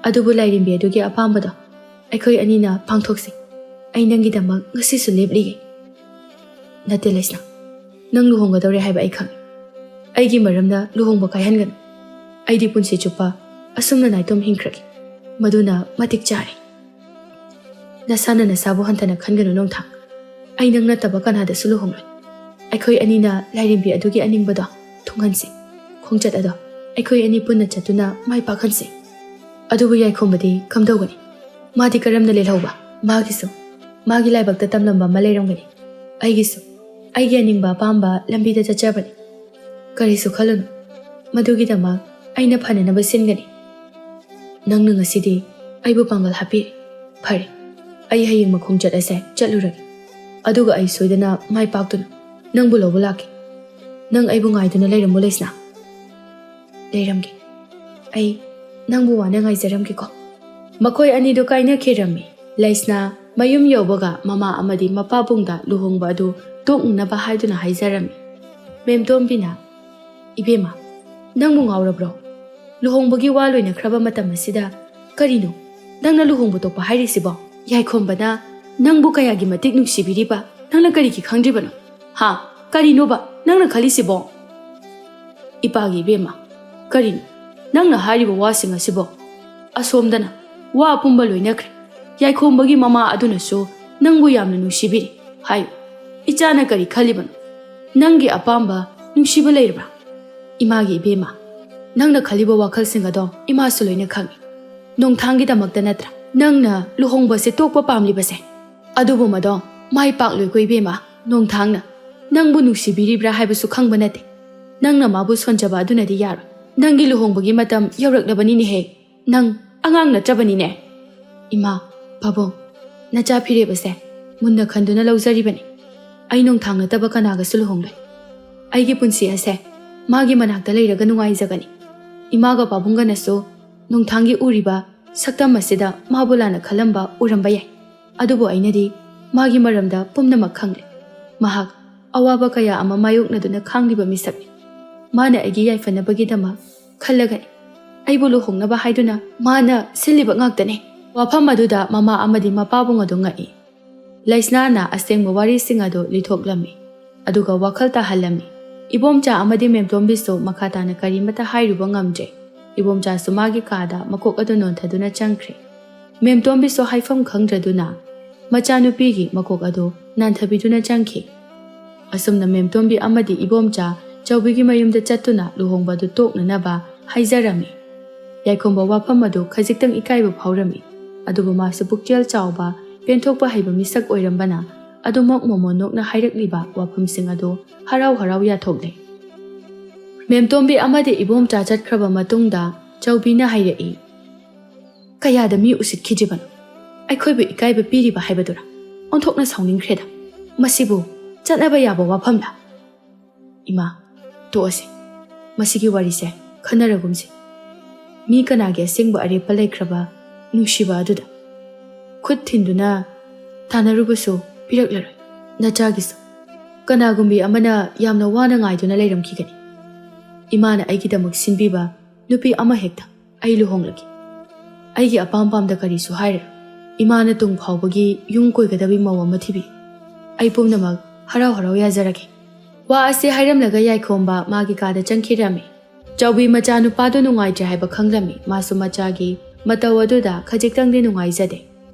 ꯑꯗꯨꯕꯨ ꯂꯥꯏꯔꯦꯝꯕꯤ ꯑꯗꯨꯒꯤ ꯑꯄꯥꯝꯕꯗꯣ ꯑꯩꯈꯣꯏ ꯑꯅꯤꯅ ꯄꯥꯡꯊꯣꯛꯁꯤ꯫ ꯑꯩ ꯅꯪꯒꯤꯗꯃꯛ ꯉꯁꯤꯁꯨ ꯂꯦꯞꯂꯤꯌꯦ꯫ ꯅꯠꯇꯦ ꯂꯩꯁꯅꯥ, ꯅꯪ ꯂꯨꯍꯣꯡꯒꯗꯧꯔꯦ ꯍꯥꯏꯕ ꯑꯩ ꯈꯪꯏ꯫ ꯑꯩꯒꯤ ꯃꯔꯝꯅ ꯂꯨꯍꯣꯡꯕ ꯀꯥꯏꯍꯟꯒꯅꯨ꯫ ꯑꯩꯗꯤ ꯄꯨꯟꯁꯤ ꯆꯨꯞꯄ ꯑꯁꯨꯝꯅ ꯅꯥꯏꯇꯣꯝ ꯍꯤꯡꯈ꯭ꯔꯒꯦ꯫ ꯃꯗꯨꯅ ꯃꯇꯤꯛ ꯆꯥꯔꯦ꯫ ꯅꯁꯥꯅ ꯅꯁꯥꯕꯨ ꯍꯟꯊꯅ ꯈꯟꯒꯅꯨ ꯅꯣꯡꯊꯥꯡ꯫ ꯑꯩ ꯅꯪ ꯅꯠꯇꯕ ꯀꯅꯥꯗꯁꯨ ꯂꯨꯍꯣꯡꯂꯣꯏ꯫ ꯑꯩꯈꯣꯏ ꯑꯅꯤꯅ ꯂꯥꯏꯔꯦꯝꯕꯤ ꯑꯗꯨꯒꯤ ꯑꯅꯤꯡꯕꯗꯣ ꯊꯨꯡꯍꯟꯁꯤ꯫ ꯈꯣꯡꯆꯠ ꯑꯗꯣ ꯑꯩꯈꯣꯏ ꯑꯅꯤ ꯄꯨꯟꯅ ꯆꯠꯇꯨꯅ ꯃꯥꯏ ꯄꯥꯛꯍꯟꯁꯤ꯫ ꯑꯗꯨꯕꯨ ꯌꯥꯏꯈꯣꯝꯕꯗꯤ ꯀꯝꯗꯧꯒꯅꯤ? ꯃꯥꯗꯤ ꯀꯔꯝꯅ ꯂꯦꯜꯍꯧꯕ? ꯃꯥꯒꯤꯁꯨ ꯃꯥꯒꯤ ꯂꯥꯏꯕꯛꯇ ꯇꯝꯂꯝꯕ ꯑꯃ ꯂꯩꯔꯝꯒꯅꯤ꯫ ꯑꯩꯒꯤꯁꯨ ꯑꯩꯒꯤ ꯑꯅꯤꯡꯕ ꯑꯄꯥꯝꯕ ꯂꯝꯕꯤꯗ ꯆꯠꯆꯕꯅꯤ꯫ ꯀꯔꯤꯁꯨ ꯈꯜꯂꯨꯅꯨ, ꯃꯗꯨꯒꯤꯗꯃꯛ ꯑꯩꯅ ꯐꯅꯅꯕ ꯁꯤꯟꯒꯅꯤ꯫ ꯅꯪꯅ ꯉꯁꯤꯗꯤ ꯑꯩꯕꯨ ꯄꯥꯡꯒꯜ ꯍꯥꯞꯄꯤꯔꯦ꯫ "ꯐꯔꯦ, ꯑꯩ ꯍꯌꯦꯡꯃꯛ ꯈꯣꯡꯆꯠ ꯑꯁꯦ ꯆꯠꯂꯨꯔꯒꯦ꯫ ꯑꯗꯨꯒ ꯑꯩ ꯁꯣꯏꯗꯅ ꯃꯥꯏ ꯄꯥꯛꯇꯨꯅ ꯅꯪꯕꯨ ꯂꯧꯕ ꯂꯥꯛꯀꯦ꯫ ꯅꯪ ꯑꯩꯕꯨ ꯉꯥꯏꯗꯨꯅ ꯂꯩꯔꯝꯃꯨ, ꯂꯩꯁꯅꯥ꯫" "ꯂꯩꯔꯝꯒꯦ꯫ ꯑꯩ ꯅꯪꯕꯨ ꯋꯥꯅ ꯉꯥꯏꯖꯔꯝꯒꯦꯀꯣ꯫" ꯃꯈꯣꯏ ꯑꯅꯤꯗꯨ ꯀꯥꯏꯅꯈꯤꯔꯝꯃꯤ꯫ ꯂꯩꯁꯅꯥ ꯃꯌꯨꯝ ꯌꯧꯕꯒ ꯃꯃꯥ ꯑꯃꯗꯤ ꯃꯄꯥꯕꯨꯡꯗ ꯂꯨꯍꯣꯡꯕ ꯑꯗꯨ ꯇꯣꯛꯅꯅꯕ ꯍꯥꯏꯗꯨꯅ ꯍꯥꯏꯖꯔꯝꯃꯤ꯫ ꯃꯦꯝꯇꯣꯝꯕꯤꯅ, "ꯏꯕꯦꯝꯃ, ꯅꯪꯕꯨ ꯉꯥꯎꯔꯕ꯭ꯔꯣ? ꯂꯨꯍꯣꯡꯕꯒꯤ ꯋꯥ ꯂꯣꯏꯅꯈ꯭ꯔꯕ ꯃꯇꯝ ꯑꯁꯤꯗ ꯀꯔꯤꯅꯣ ꯅꯪꯅ ꯂꯨꯍꯣꯡꯕ ꯇꯣꯛꯄ ꯍꯥꯏꯔꯤꯁꯤꯕꯣ? ꯌꯥꯏꯈꯣꯝꯕꯅ ꯅꯪꯕꯨ ꯀꯌꯥꯒꯤ ꯃꯇꯤꯛ ꯅꯨꯡꯁꯤꯕꯤꯔꯤꯕ ꯅꯪꯅ ꯀꯔꯤꯒꯤ ꯈꯪꯗ꯭ꯔꯤꯕꯅꯣ? ꯍꯥ? ꯀꯔꯤꯅꯣꯕ ꯅꯪꯅ ꯈꯜꯂꯤꯁꯤꯕꯣ?" "ꯏꯄꯥꯒꯤ ꯏꯕꯦꯝꯃ, ꯀꯔꯤꯅꯣ ꯅꯪꯅ ꯍꯥꯏꯔꯤꯕ ꯋꯥꯁꯤꯡ ꯑꯁꯤꯕꯣ? ꯑꯁꯣꯝꯗꯅ ꯋꯥ ꯑꯄꯨꯝꯕ ꯂꯣꯏꯅꯈ꯭ꯔꯦ꯫ ꯌꯥꯏꯈꯣꯝꯕꯒꯤ ꯃꯃꯥ ꯑꯗꯨꯅꯁꯨ ꯅꯪꯕꯨ ꯌꯥꯝꯅ ꯅꯨꯡꯁꯤꯕꯤꯔꯤ ꯍꯥꯏꯌꯨ꯫ ꯏꯆꯥꯅ ꯀꯔꯤ ꯈꯜꯂꯤꯕꯅꯣ? ꯅꯪꯒꯤ ꯑꯄꯥꯝꯕ ꯅꯨꯡꯁꯤꯕ ꯂꯩꯔꯕ꯭ꯔꯥ? ꯏꯃꯥꯒꯤ ꯏꯕꯦꯝꯃ, ꯅꯪꯅ ꯈꯜꯂꯤꯕ ꯋꯥꯈꯜꯁꯤꯡ ꯑꯗꯣ ꯏꯃꯥꯁꯨ ꯂꯣꯏꯅ ꯈꯪꯏ꯫ ꯅꯣꯡꯊꯥꯡꯒꯤꯗꯃꯛꯇ ꯅꯠꯇ꯭ꯔꯥ ꯅꯪꯅ ꯂꯨꯍꯣꯡꯕꯁꯦ ꯇꯣꯛꯄ ꯄꯥꯝꯂꯤꯕꯁꯦ? ꯑꯗꯨꯕꯨ ꯃꯗꯣ ꯃꯥꯏ ꯄꯥꯛꯂꯣꯏꯀꯣ ꯏꯕꯦꯝꯃ꯫ ꯅꯣꯡꯊꯥꯡꯅ ꯅꯪꯕꯨ ꯅꯨꯡꯁꯤꯕꯤꯔꯤꯕ꯭ꯔꯥ ꯍꯥꯏꯕꯁꯨ ꯈꯪꯕ ꯅꯠꯇꯦ꯫ ꯅꯪꯅ ꯃꯥꯕꯨ ꯁꯣꯟꯖꯕ ꯑꯗꯨꯅꯗꯤ ꯌꯥꯔꯣꯏ꯫ ꯅꯪꯒꯤ ꯂꯨꯍꯣꯡꯕꯒꯤ ꯃꯇꯝ ꯌꯧꯔꯛꯂꯕꯅꯤꯅꯦꯍꯦ꯫ ꯅꯪ ꯑꯉꯥꯡ ꯅꯠꯇ꯭ꯔꯕꯅꯤꯅꯦ꯫" "ꯏꯃꯥ, ꯄꯥꯕꯨꯡ, ꯅꯆꯥ ꯐꯤꯔꯦꯞ ꯑꯁꯦ ꯃꯨꯟꯅ ꯈꯟꯗꯨꯅ ꯂꯧꯖꯔꯤꯕꯅꯤ꯫ ꯑꯩ ꯅꯣꯡꯊꯥꯡ ꯅꯠꯇꯕ ꯀꯅꯥꯒꯁꯨ ꯂꯨꯍꯣꯡꯂꯣꯏ꯫ ꯑꯩꯒꯤ ꯄꯨꯟꯁꯤ ꯑꯁꯦ ꯃꯥꯒꯤ ꯃꯅꯥꯛꯇ ꯂꯩꯔꯒ ꯅꯨꯡꯉꯥꯏꯖꯒꯅꯤ꯫ ꯏꯃꯥꯒ ꯄꯥꯕꯨꯡꯒꯅꯁꯨ ꯅꯣꯡꯊꯥꯡꯒꯤ ꯎꯔꯤꯕ ꯁꯛꯇꯝ ꯑꯁꯤꯗ ꯃꯥꯕꯨ ꯂꯥꯟꯅ ꯈꯜꯂꯝꯕ ꯎꯔꯝꯕ ꯌꯥꯏ꯫ ꯑꯗꯨꯕꯨ ꯑꯩꯅꯗꯤ ꯃꯥꯒꯤ ꯃꯔꯝꯗ ꯄꯨꯝꯅꯃꯛ ꯈꯪꯂꯦ꯫ ꯃꯍꯥꯛ ꯑꯋꯥꯕ ꯀꯌꯥ ꯑꯃ ꯃꯥꯌꯣꯛꯅꯗꯨꯅ ꯈꯥꯡꯂꯤꯕ ꯃꯤꯁꯛꯅꯤ꯫ ꯃꯥꯅ ꯑꯩꯒꯤ ꯌꯥꯏꯐꯅꯕꯒꯤꯗꯃꯛ ꯈꯜꯂꯒꯅꯤ꯫ ꯑꯩꯕꯨ ꯂꯨꯍꯣꯡꯅꯕ ꯍꯥꯏꯗꯨꯅ ꯃꯥꯅ ꯁꯤꯜꯂꯤꯕ ꯉꯥꯛꯇꯅꯤ꯫" ꯋꯥꯐꯝ ꯑꯗꯨꯗ ꯃꯃꯥ ꯑꯃꯗꯤ ꯃꯄꯥꯕꯨꯡ ꯑꯗꯨ ꯉꯛꯏ꯫ ꯂꯩꯁꯅꯥꯅ ꯑꯁꯦꯡꯕ ꯋꯥꯔꯤꯁꯤꯡ ꯑꯗꯨ ꯂꯤꯊꯣꯛꯂꯝꯃꯤ, ꯑꯗꯨꯒ ꯋꯥꯈꯜ ꯇꯥꯍꯜꯂꯝꯃꯤ꯫ ꯏꯕꯣꯝꯆꯥ ꯑꯃꯗꯤ ꯃꯦꯝꯇꯣꯝꯕꯤꯁꯨ ꯃꯈꯥ ꯇꯥꯅ ꯀꯔꯤꯃꯠꯇ ꯍꯥꯏꯔꯨꯕ ꯉꯝꯗ꯭ꯔꯦ꯫ ꯏꯕꯣꯝꯆꯥꯁꯨ ꯃꯥꯒꯤ ꯀꯥꯗ ꯃꯀꯣꯛ ꯑꯗꯨ ꯅꯣꯟꯊꯗꯨꯅ ꯆꯪꯈ꯭ꯔꯦ꯫ ꯃꯦꯝꯇꯣꯝꯕꯤꯁꯨ ꯍꯥꯏꯐꯝ ꯈꯪꯗ꯭ꯔꯗꯨꯅ ꯃꯆꯥꯅꯨꯄꯤꯒꯤ ꯃꯀꯣꯛ ꯑꯗꯨ ꯅꯥꯟꯊꯕꯤꯗꯨꯅ ꯆꯪꯈꯤ꯫ ꯑꯁꯨꯝꯅ ꯃꯦꯝꯇꯣꯝꯕꯤ ꯑꯃꯗꯤ ꯏꯕꯣꯝꯆꯥ ꯆꯧꯕꯤꯒꯤ ꯃꯌꯨꯝꯗ ꯆꯠꯇꯨꯅ ꯂꯨꯍꯣꯡꯕ ꯑꯗꯨ ꯇꯣꯛꯅꯅꯕ ꯍꯥꯏꯖꯔꯝꯃꯤ꯫ ꯌꯥꯏꯈꯣꯝꯕ ꯋꯥꯐꯝ ꯑꯗꯨ ꯈꯖꯤꯛꯇꯪ ꯏꯀꯥꯏꯕ ꯐꯥꯎꯔꯝꯃꯤ, ꯑꯗꯨꯕꯨ ꯃꯥꯁꯨ ꯄꯨꯛꯆꯦꯜ ꯆꯥꯎꯕ, ꯄꯦꯟꯊꯣꯛꯄ ꯍꯩꯕ ꯃꯤꯁꯛ ꯑꯣꯏꯔꯝꯕꯅ ꯑꯗꯨꯃꯛ ꯃꯣꯃꯣꯟ ꯅꯣꯛꯅ ꯍꯥꯏꯔꯛꯂꯤꯕ ꯋꯥꯐꯝꯁꯤꯡ ꯑꯗꯨ ꯍꯔꯥꯎ ꯍꯔꯥꯎ ꯌꯥꯊꯣꯛꯂꯦ꯫ ꯃꯦꯝꯇꯣꯝꯕꯤ ꯑꯃꯗꯤ ꯏꯕꯣꯝꯆꯥ ꯆꯠꯈ꯭ꯔꯕ ꯃꯇꯨꯡꯗ ꯆꯧꯕꯤꯅ ꯍꯥꯏꯔꯛꯏ, "ꯀꯌꯥꯗ ꯃꯤ ꯎꯁꯤꯠꯈꯤꯗ꯭ꯔꯤꯕꯅꯣ? ꯑꯩꯈꯣꯏꯕꯨ ꯏꯀꯥꯏꯕ ꯄꯤꯔꯤꯕ ꯍꯥꯏꯕꯗꯨꯔꯥ? ꯑꯣꯟꯊꯣꯛꯅ ꯁꯥꯎꯅꯤꯡꯈ꯭ꯔꯦꯗ꯫ ꯃꯁꯤꯕꯨ ꯆꯠꯅꯕ ꯌꯥꯕ ꯋꯥꯐꯝꯂꯥ? ꯏꯃꯥ, ꯇꯣꯛꯑꯁꯤ꯫ ꯃꯁꯤꯒꯤ ꯋꯥꯔꯤꯁꯦ ꯈꯟꯅꯔꯒꯨꯝꯁꯤ꯫ ꯃꯤ ꯀꯅꯥꯒꯤ ꯑꯁꯦꯡꯕ ꯑꯔꯦꯞꯄ ꯂꯩꯈ꯭ꯔꯕ ꯅꯨꯡꯁꯤꯕ ꯑꯗꯨꯗ ꯈꯨꯠ ꯊꯤꯟꯗꯨꯅ ꯇꯥꯟꯅꯔꯨꯕꯁꯨ ꯄꯤꯔꯛꯂꯔꯣꯏ꯫ ꯅꯆꯥꯒꯤꯁꯨ ꯀꯅꯥꯒꯨꯝꯕꯤ ꯑꯃꯅ ꯌꯥꯝꯅ ꯋꯥꯅ ꯉꯥꯏꯗꯨꯅ ꯂꯩꯔꯝꯈꯤꯒꯅꯤ꯫ ꯏꯃꯥꯅ ꯑꯩꯒꯤꯗꯃꯛ ꯁꯤꯟꯕꯤꯕ ꯅꯨꯄꯤ ꯑꯃ ꯍꯦꯛꯇ ꯑꯩ ꯂꯨꯍꯣꯡꯂꯒꯦ꯫ ꯑꯩꯒꯤ ꯑꯄꯥꯝ ꯄꯥꯝꯗ ꯀꯔꯤꯁꯨ ꯍꯥꯏꯔꯣꯏ꯫ ꯏꯃꯥꯅ ꯇꯨꯡ ꯐꯥꯎꯕꯒꯤ ꯌꯨꯝ ꯀꯣꯏꯒꯗꯕꯤ ꯃꯧ ꯑꯃ ꯊꯤꯕꯤ꯫ ꯑꯩ ꯄꯨꯝꯅꯃꯛ ꯍꯔꯥꯎ ꯍꯔꯥꯎ ꯌꯥꯖꯔꯒꯦ꯫ ꯋꯥ ꯑꯁꯤ ꯍꯥꯏꯔꯝꯂꯒ ꯌꯥꯏꯈꯣꯝꯕ ꯃꯥꯒꯤ ꯀꯥꯗ ꯆꯪꯈꯤꯔꯝꯃꯤ꯫ ꯆꯥꯎꯕꯤ ꯃꯆꯥꯅꯨꯄꯥꯗꯨ ꯅꯨꯡꯉꯥꯏꯇ꯭ꯔꯦ ꯍꯥꯏꯕ ꯈꯪꯂꯝꯃꯤ꯫ ꯃꯥꯁꯨ ꯃꯆꯥꯒꯤ ꯃꯇꯧ ꯑꯗꯨꯗ ꯈꯖꯤꯛꯇꯪꯗꯤ ꯅꯨꯡꯉꯥꯏꯖꯗꯦ꯫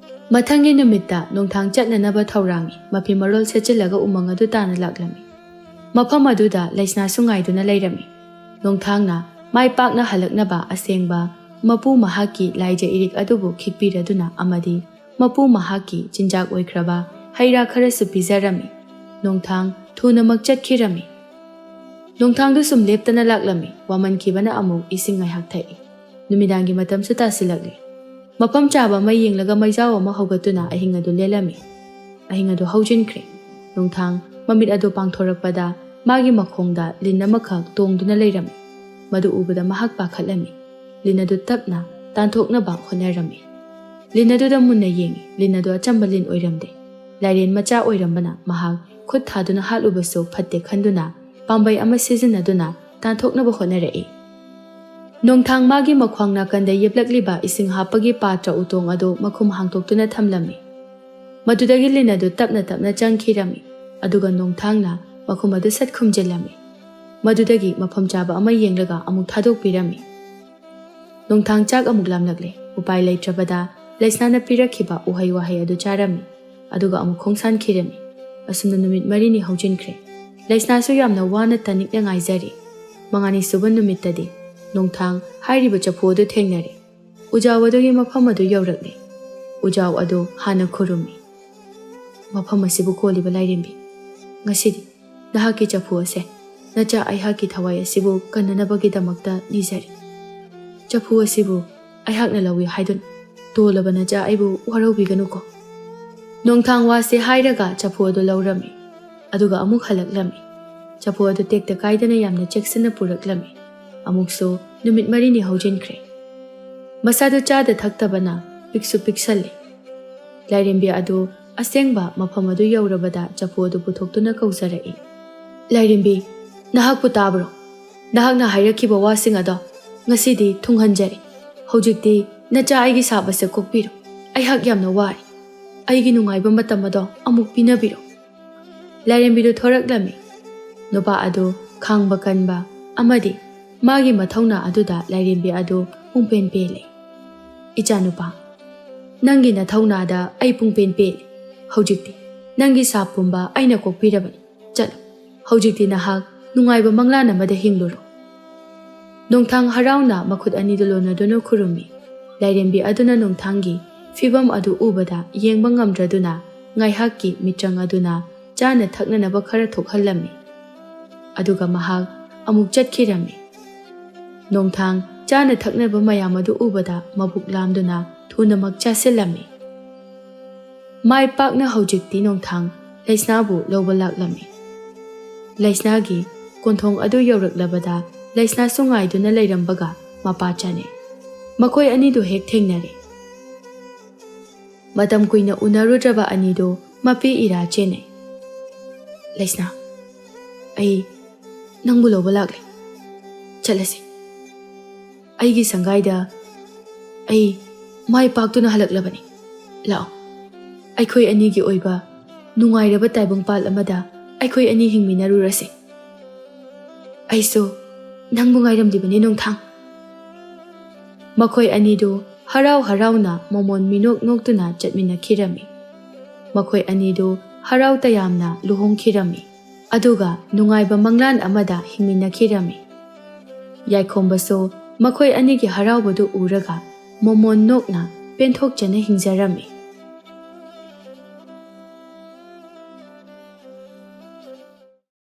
ꯃꯊꯪꯒꯤ ꯅꯨꯃꯤꯠꯇ ꯅꯣꯡꯊꯥꯡ ꯆꯠꯅꯅꯕ ꯊꯧꯔꯥꯡꯉꯤ꯫ ꯃꯐꯤ ꯃꯔꯣꯜ ꯁꯦꯠꯆꯤꯜꯂꯒ ꯎꯃꯪ ꯑꯗꯨ ꯇꯥꯅ ꯂꯥꯛꯂꯝꯃꯤ꯫ ꯃꯐꯝ ꯑꯗꯨꯗ ꯂꯩꯁꯅꯥꯁꯨ ꯉꯥꯏꯗꯨꯅ ꯂꯩꯔꯝꯃꯤ꯫ ꯅꯣꯡꯊꯥꯡꯅ ꯃꯥꯏ ꯄꯥꯛꯅ ꯍꯜꯂꯛꯅꯕ ꯑꯁꯦꯡꯕ ꯃꯄꯨ ꯃꯍꯥꯛꯀꯤ ꯂꯥꯏꯖ ꯏꯔꯤꯛ ꯑꯗꯨꯕꯨ ꯈꯤꯛꯄꯤꯔꯗꯨꯅ ꯑꯃꯗꯤ ꯃꯄꯨ ꯃꯍꯥꯛꯀꯤ ꯆꯤꯟꯖꯥꯛ ꯑꯣꯏꯈ꯭ꯔꯕ ꯍꯩ ꯔꯥ ꯈꯔꯁꯨ ꯄꯤꯖꯔꯝꯃꯤ꯫ ꯅꯣꯡꯊꯥꯡ ꯊꯨꯅꯃꯛ ꯆꯠꯈꯤꯔꯝꯃꯤ꯫ ꯅꯣꯡꯊꯥꯡꯗꯨ ꯁꯨꯝ ꯂꯦꯞꯇꯅ ꯂꯥꯛꯂꯝꯃꯤ꯫ ꯋꯥꯃꯟꯈꯤꯕꯅ ꯑꯃꯨꯛ ꯏꯁꯤꯡ ꯉꯥꯏꯍꯥꯛ ꯊꯛꯏ꯫ ꯅꯨꯃꯤꯗꯥꯡꯒꯤ ꯃꯇꯝꯁꯨ ꯇꯥꯁꯤꯜꯂꯛꯂꯦ꯫ ꯃꯐꯝ ꯆꯥꯕ ꯑꯃ ꯌꯦꯡꯂꯒ ꯃꯩꯖꯥꯎ ꯑꯃ ꯍꯧꯒꯠꯇꯨꯅ ꯑꯍꯤꯡ ꯑꯗꯨ ꯂꯦꯜꯂꯝꯃꯤ꯫ ꯑꯍꯤꯡ ꯑꯗꯨ ꯍꯧꯖꯤꯟꯈ꯭ꯔꯦ꯫ ꯅꯣꯡꯊꯥꯡ ꯃꯃꯤꯠ ꯑꯗꯨ ꯄꯥꯡꯊꯣꯔꯛꯄꯗ ꯃꯥꯒꯤ ꯃꯈꯣꯡꯗ ꯂꯤꯟ ꯑꯃꯈꯛ ꯇꯣꯡꯗꯨꯅ ꯂꯩꯔꯝꯃꯤ꯫ ꯃꯗꯨ ꯎꯕꯗ ꯃꯍꯥꯛ ꯄꯥꯈꯠꯂꯝꯃꯤ꯫ ꯂꯤꯟ ꯑꯗꯨ ꯇꯞꯅ ꯇꯥꯟꯊꯣꯛꯅꯕ ꯍꯣꯠꯅꯔꯝꯃꯤ꯫ ꯂꯤꯟ ꯑꯗꯨꯗ ꯃꯨꯟꯅ ꯌꯦꯡꯉꯤ꯫ ꯂꯤꯟ ꯑꯗꯨ ꯑꯆꯝꯕ ꯂꯤꯟ ꯑꯣꯏꯔꯝꯗꯦ꯫ ꯂꯥꯏꯔꯦꯟ ꯃꯆꯥ ꯑꯣꯏꯔꯝꯕꯅ ꯃꯍꯥꯛ ꯈꯨꯠ ꯊꯥꯗꯨꯅ ꯍꯥꯠꯂꯨꯕꯁꯨ ꯐꯠꯇꯦ ꯈꯟꯗꯨꯅ ꯄꯥꯝꯕꯩ ꯑꯃ ꯁꯤꯖꯤꯟꯅꯗꯨꯅ ꯇꯥꯟꯊꯣꯛꯅꯕ ꯍꯣꯠꯅꯔꯛꯏ꯫ ꯅꯣꯡꯊꯥꯡ ꯃꯥꯒꯤ ꯃꯈ꯭ꯋꯥꯡ ꯅꯥꯀꯟꯗ ꯌꯦꯞꯂꯛꯂꯤꯕ ꯏꯁꯤꯡ ꯍꯥꯞꯄꯒꯤ ꯄꯥꯇ꯭ꯔ ꯎꯇꯣꯡ ꯑꯗꯨ ꯃꯈꯨꯝ ꯍꯥꯡꯗꯣꯛꯇꯨꯅ ꯊꯝꯂꯝꯃꯤ꯫ ꯃꯗꯨꯗꯒꯤ ꯂꯤꯟ ꯑꯗꯨ ꯇꯞꯅ ꯇꯞꯅ ꯆꯪꯈꯤꯔꯝꯃꯤ꯫ ꯑꯗꯨꯒ ꯅꯣꯡꯊꯥꯡꯅ ꯃꯈꯨꯝ ꯑꯗꯨ ꯁꯠ ꯈꯨꯝꯖꯤꯜꯂꯝꯃꯤ꯫ ꯃꯗꯨꯗꯒꯤ ꯃꯐꯝ ꯆꯥꯕ ꯑꯃ ꯌꯦꯡꯂꯒ ꯑꯃꯨꯛ ꯊꯥꯗꯣꯛꯄꯤꯔꯝꯃꯤ꯫ ꯅꯣꯡꯊꯥꯡ ꯆꯥꯛ ꯑꯃꯨꯛ ꯂꯥꯝꯂꯛꯂꯦ꯫ ꯎꯄꯥꯏ ꯂꯩꯇ꯭ꯔꯕꯗ ꯂꯩꯁꯅꯥꯅ ꯄꯤꯔꯛꯈꯤꯕ ꯎꯍꯩ ꯋꯥꯍꯩ ꯑꯗꯨ ꯆꯥꯔꯝꯃꯤ꯫ ꯑꯗꯨꯒ ꯑꯃꯨꯛ ꯈꯣꯡꯁꯥꯟꯈꯤꯔꯝꯃꯤ꯫ ꯑꯁꯨꯝꯅ ꯅꯨꯃꯤꯠ ꯃꯔꯤꯅꯤ ꯍꯧꯖꯤꯟꯈ꯭ꯔꯦ꯫ ꯂꯩꯁꯅꯥꯁꯨ ꯌꯥꯝꯅ ꯋꯥꯅ ꯇꯅꯤꯛꯅ ꯉꯥꯏꯖꯔꯤ꯫ ꯃꯉꯥꯅꯤ ꯁꯨꯕ ꯅꯨꯃꯤꯠꯇꯗꯤ ꯅꯣꯡꯊꯥꯡ ꯍꯥꯏꯔꯤꯕ ꯆꯐꯨ ꯑꯗꯨ ꯊꯦꯡꯅꯔꯦ꯫ ꯎꯖꯥꯎ ꯑꯗꯨꯒꯤ ꯃꯐꯝ ꯑꯗꯨ ꯌꯧꯔꯛꯂꯦ꯫ ꯎꯖꯥꯎ ꯑꯗꯨ ꯍꯥꯟꯅ ꯈꯨꯔꯨꯝꯃꯤ꯫ "ꯃꯐꯝ ꯑꯁꯤꯕꯨ ꯀꯣꯜꯂꯤꯕ ꯂꯥꯏꯔꯦꯝꯕꯤ, ꯉꯁꯤꯗꯤ ꯅꯍꯥꯛꯀꯤ ꯆꯐꯨ ꯑꯁꯦ ꯅꯆꯥ ꯑꯩꯍꯥꯛꯀꯤ ꯊꯋꯥꯏ ꯑꯁꯤꯕꯨ ꯀꯟꯅꯅꯕꯒꯤꯗꯃꯛꯇ ꯅꯤꯖꯔꯤ꯫ ꯆꯐꯨ ꯑꯁꯤꯕꯨ ꯑꯩꯍꯥꯛꯅ ꯂꯧꯏ ꯍꯥꯏꯗꯨꯅ "ꯇꯣꯜꯂꯕ ꯅꯆꯥ, ꯑꯩꯕꯨ ꯋꯥꯔꯧꯕꯤꯒꯅꯨꯀꯣ"꯫ ꯅꯣꯡꯊꯥꯡ ꯋꯥꯁꯦ ꯍꯥꯏꯔꯒ ꯆꯐꯨ ꯑꯗꯨ ꯂꯧꯔꯝꯃꯤ꯫ ꯑꯗꯨꯒ ꯑꯃꯨꯛ ꯍꯜꯂꯛꯂꯝꯃꯤ꯫ ꯆꯐꯨ ꯑꯗꯨ ꯇꯦꯛꯇ ꯀꯥꯏꯗꯅ ꯌꯥꯝꯅ ꯆꯦꯛꯁꯤꯟꯅ ꯄꯨꯔꯛꯂꯝꯃꯤ꯫ ꯑꯃꯨꯛꯁꯨ ꯅꯨꯃꯤꯠ ꯃꯔꯤꯅꯤ ꯍꯧꯖꯤꯟꯈ꯭ꯔꯦ꯫ ꯃꯁꯥꯗꯨ ꯆꯥꯗ ꯊꯛꯇꯕꯅ ꯄꯤꯛꯁꯨ ꯄꯤꯛꯁꯜꯂꯦ꯫ ꯂꯥꯏꯔꯦꯝꯕꯤ ꯑꯗꯨ ꯑꯁꯦꯡꯕ ꯃꯐꯝ ꯑꯗꯨ ꯌꯧꯔꯕꯗ ꯆꯐꯨ ꯑꯗꯨ ꯄꯨꯊꯣꯛꯇꯨꯅ ꯀꯧꯖꯔꯛꯏ꯫ "ꯂꯥꯏꯔꯦꯝꯕꯤ, ꯅꯍꯥꯛꯄꯨ ꯇꯥꯕ꯭ꯔꯣ? ꯅꯍꯥꯛꯅ ꯍꯥꯏꯔꯛꯈꯤꯕ ꯋꯥꯁꯤꯡ ꯑꯗꯣ ꯉꯁꯤꯗꯤ ꯊꯨꯡꯍꯟꯖꯔꯦ꯫ ꯍꯧꯖꯤꯛꯇꯤ ꯅꯆꯥ ꯑꯩꯒꯤ ꯁꯥꯞ ꯑꯁꯦ ꯀꯣꯛꯄꯤꯔꯣ꯫ ꯑꯩꯍꯥꯛ ꯌꯥꯝꯅ ꯋꯥꯔꯦ꯫ ꯑꯩꯒꯤ ꯅꯨꯡꯉꯥꯏꯕ ꯃꯇꯝ ꯑꯗꯣ ꯑꯃꯨꯛ ꯄꯤꯅꯕꯤꯔꯣ"꯫ ꯂꯥꯏꯔꯦꯝꯕꯤꯗꯨ ꯊꯣꯔꯛꯂꯝꯃꯤ꯫ ꯅꯨꯄꯥ ꯑꯗꯨ ꯈꯥꯡꯕ ꯀꯟꯕ ꯑꯃꯗꯤ ꯃꯥꯒꯤ ꯃꯊꯧꯅꯥ ꯑꯗꯨꯗ ꯂꯥꯏꯔꯦꯝꯕꯤ ꯑꯗꯨ ꯄꯨꯡꯄꯦꯟ ꯄꯦꯜꯂꯦ꯫ "ꯏꯆꯥꯅꯨꯄꯥ, ꯅꯪꯒꯤ ꯅꯊꯧꯅꯥꯗ ꯑꯩ ꯄꯨꯡꯄꯦꯟ ꯄꯦꯜꯂꯦ꯫ ꯍꯧꯖꯤꯛꯇꯤ ꯅꯪꯒꯤ ꯁꯥꯞ ꯄꯨꯝꯕ ꯑꯩꯅ ꯀꯣꯛꯄꯤꯔꯕꯅꯤ꯫ ꯆꯠꯂꯣ, ꯍꯧꯖꯤꯛꯇꯤ ꯅꯍꯥꯛ ꯅꯨꯡꯉꯥꯏꯕ ꯃꯪꯂꯥꯟ ꯑꯃꯗ ꯍꯤꯡꯂꯨꯔꯣ"꯫ ꯅꯣꯡꯊꯥꯡ ꯍꯔꯥꯎꯅ ꯃꯈꯨꯠ ꯑꯅꯤꯗꯨ ꯂꯣꯟꯅꯗꯨꯅ ꯈꯨꯔꯨꯝꯃꯤ꯫ ꯂꯥꯏꯔꯦꯝꯕꯤ ꯑꯗꯨꯅ ꯅꯣꯡꯊꯥꯡꯒꯤ ꯐꯤꯕꯝ ꯑꯗꯨ ꯎꯕꯗ ꯌꯦꯡꯕ ꯉꯝꯗ꯭ꯔꯗꯨꯅ ꯉꯥꯏꯍꯥꯛꯀꯤ ꯃꯤꯇ꯭ꯔꯪ ꯑꯗꯨꯅ ꯆꯥꯅ ꯊꯛꯅꯅꯕ ꯈꯔ ꯊꯣꯛꯍꯜꯂꯝꯃꯤ꯫ ꯑꯗꯨꯒ ꯃꯍꯥꯛ ꯑꯃꯨꯛ ꯆꯠꯈꯤꯔꯝꯃꯤ꯫ ꯅꯣꯡꯊꯥꯡ ꯆꯥꯅ ꯊꯛꯅꯕ ꯃꯌꯥꯝ ꯑꯗꯨ ꯎꯕꯗ ꯃꯕꯨꯛ ꯂꯥꯝꯗꯨꯅ ꯊꯨꯅꯃꯛ ꯆꯥꯁꯤꯜꯂꯝꯃꯤ꯫ ꯃꯥꯏ ꯄꯥꯛꯅ ꯍꯧꯖꯤꯛꯇꯤ ꯅꯣꯡꯊꯥꯡ ꯂꯩꯁꯅꯥꯕꯨ ꯂꯧꯕ ꯂꯥꯛꯂꯝꯃꯤ꯫ ꯂꯩꯁꯅꯥꯒꯤ ꯀꯣꯟꯊꯣꯡ ꯑꯗꯨ ꯌꯧꯔꯛꯂꯕꯗ ꯂꯩꯁꯅꯥꯁꯨ ꯉꯥꯏꯗꯨꯅ ꯂꯩꯔꯝꯕꯒ ꯃꯄꯥ ꯆꯥꯅꯩ꯫ ꯃꯈꯣꯏ ꯑꯅꯤꯗꯨ ꯍꯦꯛ ꯊꯦꯡꯅꯔꯦ꯫ ꯃꯇꯝ ꯀꯨꯏꯅ ꯎꯅꯔꯨꯗ꯭ꯔꯕ ꯑꯅꯤꯗꯨ ꯃꯄꯤ ꯏꯔꯥ ꯆꯦꯟꯅꯩ꯫ "ꯂꯩꯁꯅꯥ, ꯑꯩ ꯅꯪꯕꯨ ꯂꯧꯕ ꯂꯥꯛꯂꯦ꯫ ꯆꯠꯂꯁꯤ꯫ ꯑꯩꯒꯤ ꯁꯪꯒꯥꯏꯗ ꯑꯩ ꯃꯥꯏ ꯄꯥꯛꯇꯨꯅ ꯍꯜꯂꯛꯂꯕꯅꯤ꯫ ꯂꯥꯛꯑꯣ, ꯑꯩꯈꯣꯏ ꯑꯅꯤꯒꯤ ꯑꯣꯏꯕ ꯅꯨꯡꯉꯥꯏꯔꯕ ꯇꯥꯏꯕꯪꯄꯥꯜ ꯑꯃꯗ ꯑꯩꯈꯣꯏ ꯑꯅꯤ ꯍꯤꯡꯃꯤꯟꯅꯔꯨꯔꯁꯤ꯫ ꯑꯩꯁꯨ ꯅꯪꯕꯨ ꯉꯥꯏꯔꯝꯂꯤꯕꯅꯤ ꯅꯣꯡꯊꯥꯡ"꯫ ꯃꯈꯣꯏ ꯑꯅꯤꯗꯨ ꯍꯔꯥꯎ ꯍꯔꯥꯎꯅ ꯃꯃꯣꯟ ꯃꯤꯅꯣꯛ ꯅꯣꯛꯇꯨꯅ ꯆꯠꯃꯤꯟꯅꯈꯤꯔꯝꯃꯤ꯫ ꯃꯈꯣꯏ ꯑꯅꯤꯗꯨ ꯍꯔꯥꯎ ꯇꯌꯥꯝꯅ ꯂꯨꯍꯣꯡꯈꯤꯔꯝꯃꯤ꯫ ꯑꯗꯨꯒ ꯅꯨꯡꯉꯥꯏꯕ ꯃꯪꯂꯥꯟ ꯑꯃꯗ ꯍꯤꯡꯃꯤꯟꯅꯈꯤꯔꯝꯃꯤ꯫ ꯌꯥꯏꯈꯣꯝꯕꯁꯨ ꯃꯈꯣꯏ ꯑꯅꯤꯒꯤ ꯍꯔꯥꯎꯕꯗꯨ ꯎꯔꯒ ꯃꯃꯣꯟ ꯅꯣꯛꯅ ꯄꯦꯟꯊꯣꯛꯆꯅ ꯍꯤꯡꯖꯔꯝꯃꯤ꯫